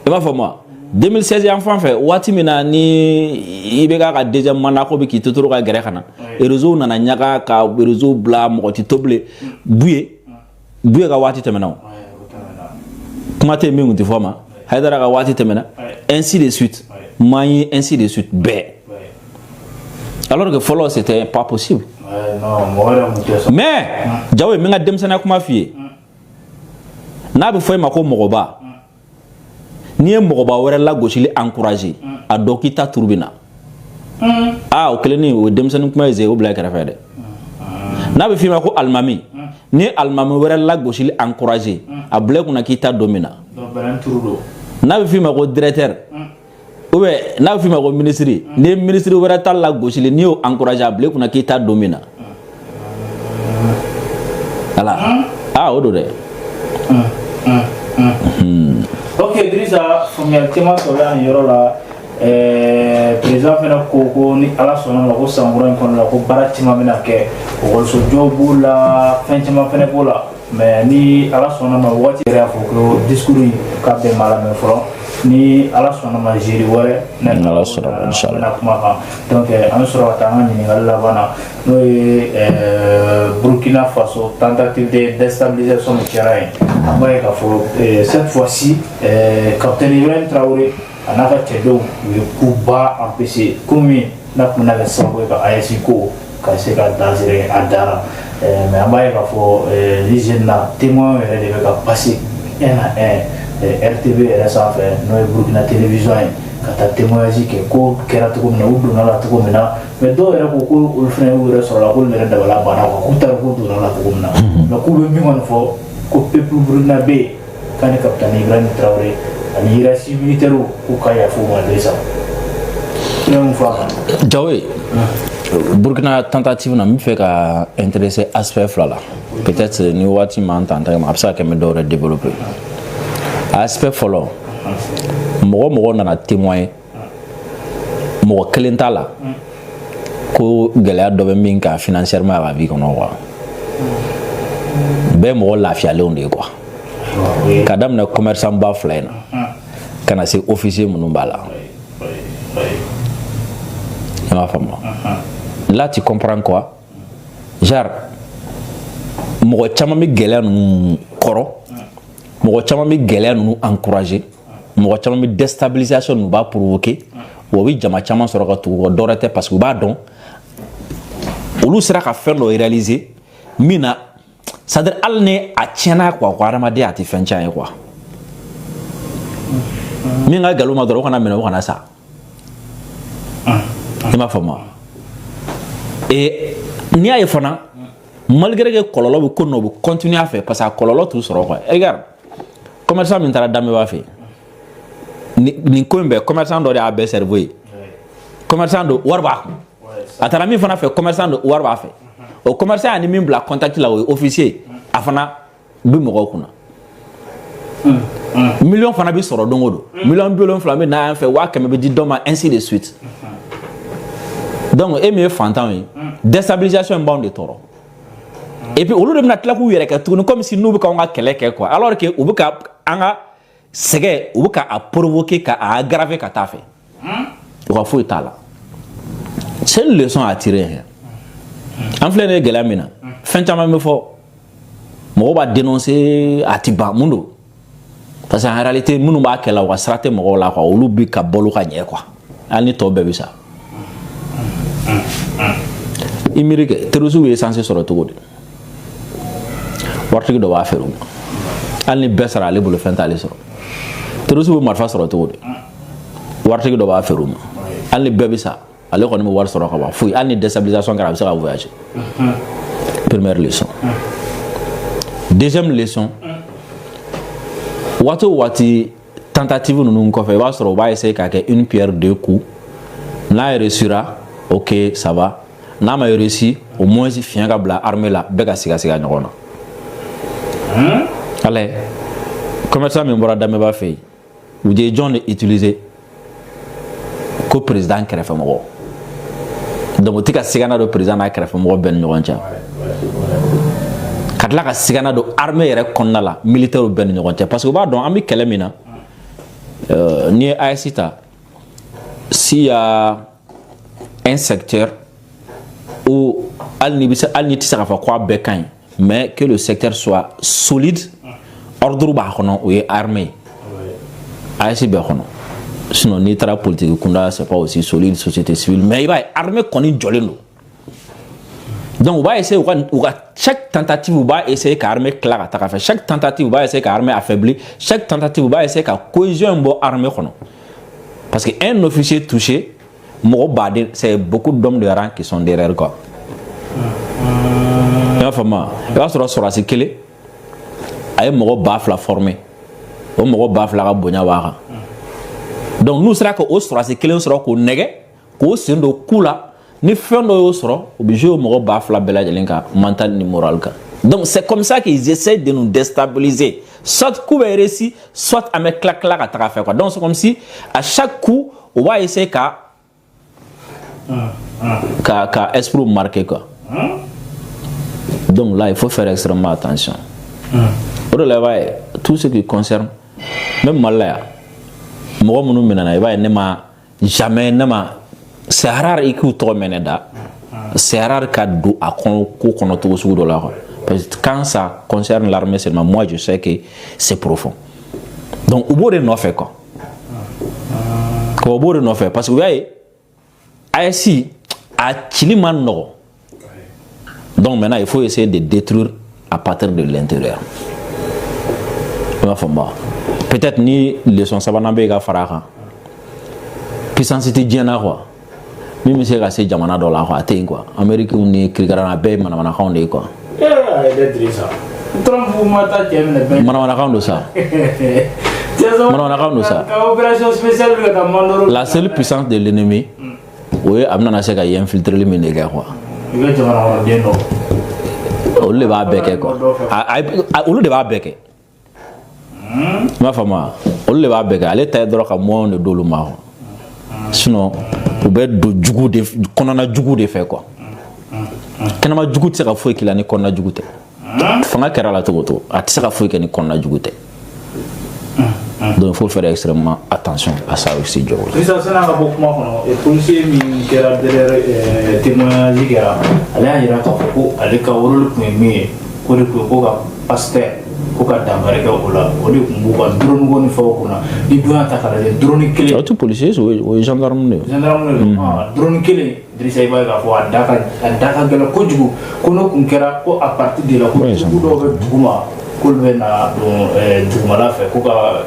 i m'a faamu wa? 2016 yan fan fɛ, waati min na ni i bɛ k'a ka deuxième mandat ko bɛ k'i totoro ka gɛrɛ ka na, réseau nana ɲaga ka réseau bila, mɔgɔ tɛ to bilen. Buye ka waati tɛmɛna, o kuma tɛ yen min tun tɛ fɔ ma. Hayidara ka waati tɛmɛna, ainsi de suite, Mahi, ainsi de suite, bɛɛ, alors que fɔlɔ, c'était pas possible. Mais Jawo, n bɛ n ka denmisɛnninya kuma f'i ye. N'a bɛ fɔ e ma ko mɔgɔba, n'i ye mɔgɔba wɛrɛ lagosili encourager, a dɔn k'i ta turu bɛ na. Aa, o kelen o ye denmisɛnnin kuma ye ze, o bila kɛrɛfɛ dɛ. N'a bɛ f'i ma ko alimami, n'i ye alimami wɛrɛ lagosili encourager, a bila i kunna k'i ta don min na. N'a bɛ f'i ma ko directeur, ou bien n'a bɛ f'i ma ko ministre, n'i ye ministre wɛrɛ ta lagosili, n'i y'o encourager, a bila i kunna k'i ta don min na. Voilà, aa, o don dɛ. Ok Dirisa, faamuyali caman sɔrɔla nin yɔrɔ la. Président fana ko ko ni Ala sɔnna ma, ko san kura in kɔnɔ la, ko baara caman bɛna kɛ, ekɔliso b'o la, fɛn caman fana b'o la. Mais ni Ala sɔnna ma, waati yɛrɛ y'a fɔ ko discours in k'a bɛɛ ma lamɛn fɔlɔ. Ni Ala sɔnna ma, jeudi wɛrɛ. Ni Ala sɔnna ma, inchallah. Bɛna kuma kan. Donc an bɛ sɔrɔ ka taa an ka ɲininkali laban na, n'o ye Burkina Faso, tentative de déstabilisation min kɛra yen. An b'a ye k'a fɔ cette fois-ci, capitaine Ibrahim Traoré a n'a ka cɛdenw, u ye koba empêché, ko min n'a tun bɛna kɛ sababu ye ka AES ko ka se ka dan siri a dan na. Mais an b'a ye k'a fɔ ni jeune na, témoin yɛrɛ de bɛ ka passer un à un RTB yɛrɛ sanfɛ, n'o ye Burkina télévision ye, ka taa témoignage kɛ, ko kɛra cogo min na, u donna la cogo min na. Mais dɔw yɛrɛ ko ko olu fana y'u yɛrɛ sɔrɔ la, k'olu yɛrɛ dabala banna quoi, k'u taara k'u donna la cogo min na. Mais k'u bɛ min kɔni fɔ, ko peuple burkinabé k'a ni capitaine Ibrahim Traoré ani hiérarchie militaire, k'u ka yafa u ma. Dirisa, i bɛ mun fɔ a kan? Jawo, Burkina tentative na, n bɛ fɛ ka intéresser aspect fila la. Peut-être ni waati m'an ta ma, a bɛ se ka kɛ n bɛ dɔw wɛrɛ développer. Aspect fɔlɔ, mɔgɔ mɔgɔ nana témoigner, mɔgɔ kelen t'a la ko gɛlɛya dɔ bɛ min kan financièrement a ka vie kɔnɔ quoi. Bɛɛ mɔgɔ lafiyalenw de ye quoi, ka daminɛ commerçant ba fila in na ka na se officier minnu b'a la, i m'a faamu? Là, tu comprends quoi? Genre, mɔgɔ caman bɛ gɛlɛya ninnu kɔrɔ, mɔgɔ caman bɛ gɛlɛya ninnu encourager, mɔgɔ caman bɛ déstabilisation ninnu b'a provoquer. Wa u bɛ jama caman sɔrɔ ka tugu u kɔ, dɔwɛrɛ tɛ, parce que u b'a dɔn olu sera ka fɛn dɔ réaliser min na. C'est à dire, hali ni a tiɲɛna quoi, ko hadamadenya a tɛ fɛn tiɲɛ ye quoi. Min ka gɛlɛn u ma dɔrɔn, o kana minɛ, o kana sa. I m'a faamu wa? Et n'i y'a ye fana, malgré que kɔlɔlɔ bɛ ko nin na, u bɛ continuer a fɛ parce que a kɔlɔlɔ t'u sɔrɔ quoi. Regarde, commerçant min taara Damiba fɛ yen, nin ko in bɛɛ, commerçant dɔ de y'a bɛɛ cerveau ye. Commerçant don, wari b'a kun. A taara min fana fɛ, commerçant don, wari b'a fɛ. O commerçant y'a ni min bila contact la, o ye officier, a fana bɛ mɔgɔw kunna. Miliyɔn fana bɛ sɔrɔ don o don, miliyɔn 70 bɛ na yan fɛ, 100 000 bɛ di dɔ ma, ainsi de suite. Donc e min ye fantan ye, déstabilisation in b'anw de tɔɔrɔ. Et puis olu de bɛna tila k'u yɛrɛ kɛ tuguni comme si n'u bɛ k'anw ka kɛlɛ kɛ quoi, alors que u bɛ ka an ka sɛgɛn, u bɛ ka a provoquer, ka a aggraver ka taa fɛ. U ka foyi t'a la. C'est une leçon à tirer hein. An filɛ nin ye gɛlɛya min na, fɛn caman bɛ fɔ, mɔgɔw b'a dénoncer, a ti ban. Mun don? Parce que en réalité, minnu b'a kɛ la, u ka sira tɛ mɔgɔw la quoi. Olu bi ka balo ka ɲɛ quoi, hali ni tɔw bɛɛ bɛ sa. I miiri kɛ, terroriste ye essence sɔrɔ cogo di? Waritigi dɔ b'a feere u ma. Hali ni bɛɛ sara ale bolo, fɛn t'ale sɔrɔ. Terroriste bɛ marifa sɔrɔ cogo di? Waritigi dɔ b'a feere u ma. Hali ni bɛɛ bɛ sa, ale kɔni bɛ wari sɔrɔ ka ban foyi. Hali ni déstabilisation kɛra, a bɛ se ka voyager. Première leçon. Deuxième leçon, waati o waati, tentative ninnu kɔfɛ, i b'a sɔrɔ u b'a essayer k'a kɛ une pierre deux coups. N'a réussira, ok, ça va. N'a ma réussi, au moins fiɲɛ ka bila armée la, bɛɛ ka siga siga ɲɔgɔn na. Ala commerçant min bɔra Damiba fɛ yen, u ye jɔn de utiliser? Ko président kɛrɛfɛmɔgɔ. Donc u tɛ ka sigana don président n'a kɛrɛfɛmɔgɔ bɛɛ ni ɲɔgɔn cɛ, ka tila ka sigana don armée yɛrɛ kɔnɔna la, militaires bɛɛ ni ɲɔgɔn cɛ, parce que u b'a dɔn an bɛ kɛlɛ min na. N'i ye AES ta, s'il y a un secteur où hali ni bɛ se, hali ni tɛ se k'a fɔ k'a bɛɛ ka ɲi, mais que le secteur soit solide, ordre b'a kɔnɔ, o ye armée ye. AES bɛɛ kɔnɔ. Sinon n'i taara politique kunda, c'est pas aussi solide, société civile, mais i b'a ye armée kɔni jɔlen don. Donc u b'a essayer u ka chaque tentative, u b'a essayer ka armée tila ka taga fɛ. Chaque tentative, u b'a essayer ka armée affaiblir. Chaque tentative, u b'a essayer ka cohésion bɔ armée kɔnɔ, parce que un officier touché, mɔgɔ baden, c'est beaucoup d'hommes de rang qui sont derrière quoi. I b'a faamu wa? I b'a sɔrɔ sɔrɔdasi kelen a ye mɔgɔ 2000 former, o mɔgɔ 2000 ka bonya b'a kan. Donc n'u sera ka o sɔrɔdasi kelen sɔrɔ k'o nɛgɛ, k'o sen don ku la, ni fɛn dɔ y'o sɔrɔ, o bɛ jouer o mɔgɔ 2000 bɛɛ lajɛlen kan, mental ni moral kan. Donc c'est comme ça qu'ils essaient de nous déstabiliser. Soit coup bɛ réussi, soit an bɛ tila tila ka taga fɛ quoi. Donc c'est comme si à chaque coup, u b'a essayer ka esprit marquer quoi. Donc là, il faut faire extrêmement attention. O de la, i b'a ye, tout ce qui concerne même Mali la yan, mɔgɔ minnu minɛna, i b'a ye, ne ma jamais, ne ma, c'est rare i k'u tɔgɔ mɛn ne da. C'est rare ka don a kɔnɔ ko kɔnɔ cogo sugu dɔ la quoi, parce que quand ça concerne l'armée seulement, moi je sais que c'est profond. Donc u b'o de nɔfɛ quoi, u b'o de nɔfɛ, parce que u y'a ye AES a cili man nɔgɔ. Donc maintenant, il faut essayer de détruire à partir de l'intérieur. I m'a faamu ba? Peut-être ni leçon sabanan bɛ yen ka fara a kan, puissance tɛ diɲɛ na quoi min bɛ se ka se jamana dɔ la quoi. A tɛ yen quoi. Amérique ni kirikara, a bɛɛ ye manamanakanw de ye quoi. Ee, a ye dɛ Dirisa. Trump ma taa cɛ minɛ bɛɛ. Manamanakanw don sa. Manamanakanw don sa. Ka opération spéciale bɛ ka taa Mandoro. La seule puissance de l'ennemi, o ye a bɛna se ka infiltreli min de kɛ quoi. I ka jamana kɔnɔden dɔ. Olu de b'a bɛɛ kɛ quoi. Olu de b'a bɛɛ kɛ. I m'a faamu wa? Olu de b'a bɛɛ kɛ. Ale ta ye dɔrɔn ka moyen de d'olu ma quoi. Sinon u bɛ don jugu de kɔnɔna jugu de fɛ quoi. Kɛnɛma jugu tɛ se ka foyi k'i la ni kɔnɔna jugu tɛ. Fanga kɛra la cogo o cogo, a tɛ se ka foyi kɛ ni kɔnɔna jugu tɛ. Donc il faut faire extrêmement attention à ça aussi, Diogo. Sisan, san'a ka bɔ kuma kɔnɔ, policier min kɛra derrière, témoignage kɛra, ale y'a yira k'a fɔ ko ale ka rôle tun ye min ye, k'o de tun ye ko ka pasteur Ko ka dankari kɛ o la, o de tun b'u ka drone ko ni fɛnw kunna. Ni dun y'a ta k'a lajɛ, drone kelen. O tɛ policier, o ye gendarme de ye. Gendarme de don. Drone kelen, Dirisa, i b'a ye k'a fɔ a da ka gɛlɛn kojugu. Ko n'o kun kɛra, ko à partir de la, ko dugu dɔw bɛ duguma, k'olu bɛ na don dugumala fɛ, ko ka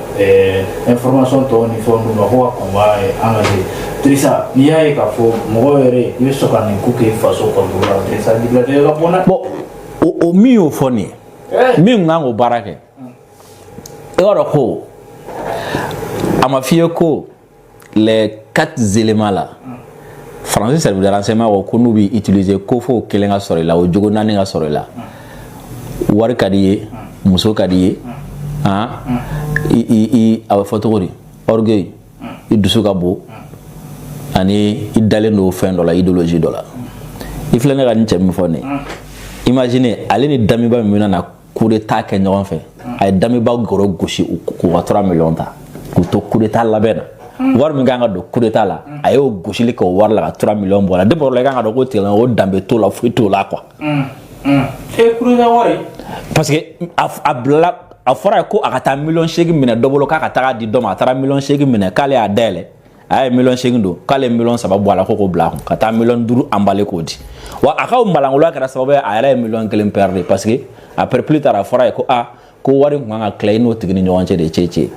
information tɔw ni fɛnw d'u ma, ko ka combat engagé. Dirisa, n'i y'a ye k'a fɔ mɔgɔ yɛrɛ i bɛ sɔn ka nin ko kɛ faso contrôle la, Dirisa, jigilatigɛ ka bon dɛ. Bon, o min y'o fɔ nin ye, min kun kan k'o baara kɛ, i b'a dɔn ko a ma f'i ye ko les quatre éléments là, Faransi service de renseignement ko n'u b'i utiliser, ko fo kelen ka sɔrɔ i la, o jogo naani ka sɔrɔ i la: wari ka di i ye, muso ka di i ye, han, i a bɛ fɔ cogo di, orgueil, i dusu ka bon, ani i dalen don fɛn dɔ la, idéologie dɔ la. I filɛ, ne ka nin cɛ min fɔ nin ye, imagine ale ni Damiba min bɛna na coup d'état kɛ ɲɔgɔn fɛ, a ye Damiba gɔrɔ gosi k'u ka 3 millions ta k'u to coup d'état labɛn na. Wari min kan ka don coup d'état la, a y'o gosili kɛ o wari la ka 3 millions bɔ a la. Depuis o la, i kan ka dɔn ko tigilamɔgɔ o danbe t'o la, foyi t'o la quoi. E, coup d'état wari. Parce que a bilala, a fɔra ye ko a ka taa miliyɔn 8 minɛ dɔ bolo, k'a ka taga di dɔ ma. A taara miliyɔn 8 minɛ, k'ale y'a dayɛlɛ, a ye miliyɔn 8 don, k'ale ye miliyɔn 3 bɔ a la, ko k'o bila a kun ka taa miliyɔn 5 emballé k'o di. Wa a ka malangoloya kɛra sababu ye, a yɛrɛ ye miliyɔn 1 perdre, parce que après, plus tard, a fɔra ye ko aa, ko wari kun kan ka tila i n'o tigi ni ɲɔgɔn cɛ de cɛ.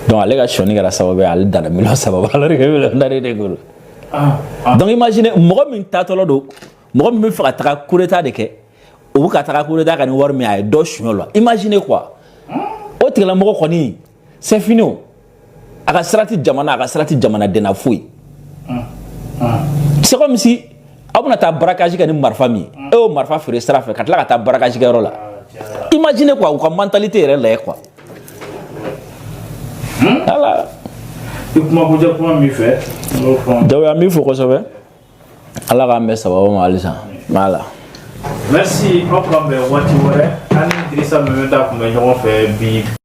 Donc ale ka sɔnni kɛra sababu ye, ale danna miliyɔn 3 ma, alors que miliyɔn 4 de ko don. Donc imagine mɔgɔ min taatɔla don, mɔgɔ min bɛ fɛ ka taga coup d'état de kɛ, o bɛ ka taga coup d'état kɛ ni wari min ye, a ye dɔ suɲɛ o la. Imagine quoi, o tigilamɔgɔ kɔni, c'est fini. O a ka sira tɛ jamana, a ka sira tɛ jamanaden na foyi. C'est comme si aw bɛna taa braquage kɛ ni marifa min ye, e y'o marifa feere sira fɛ ka tila ka taa braquage kɛ yɔrɔ la. Imagine quoi, u ka mentalité yɛrɛ lajɛ quoi. Voilà. I kuma kuncɛ kuma min fɛ, n b'o fɔ. Jagoya, n b'i fo kosɛbɛ. Ala k'an bɛn sababu ma halisa. Voilà. Merci, aw k'an bɛn waati wɛrɛ. An ni Dirisa Mɛmɛta tun bɛ ɲɔgɔn fɛ bi.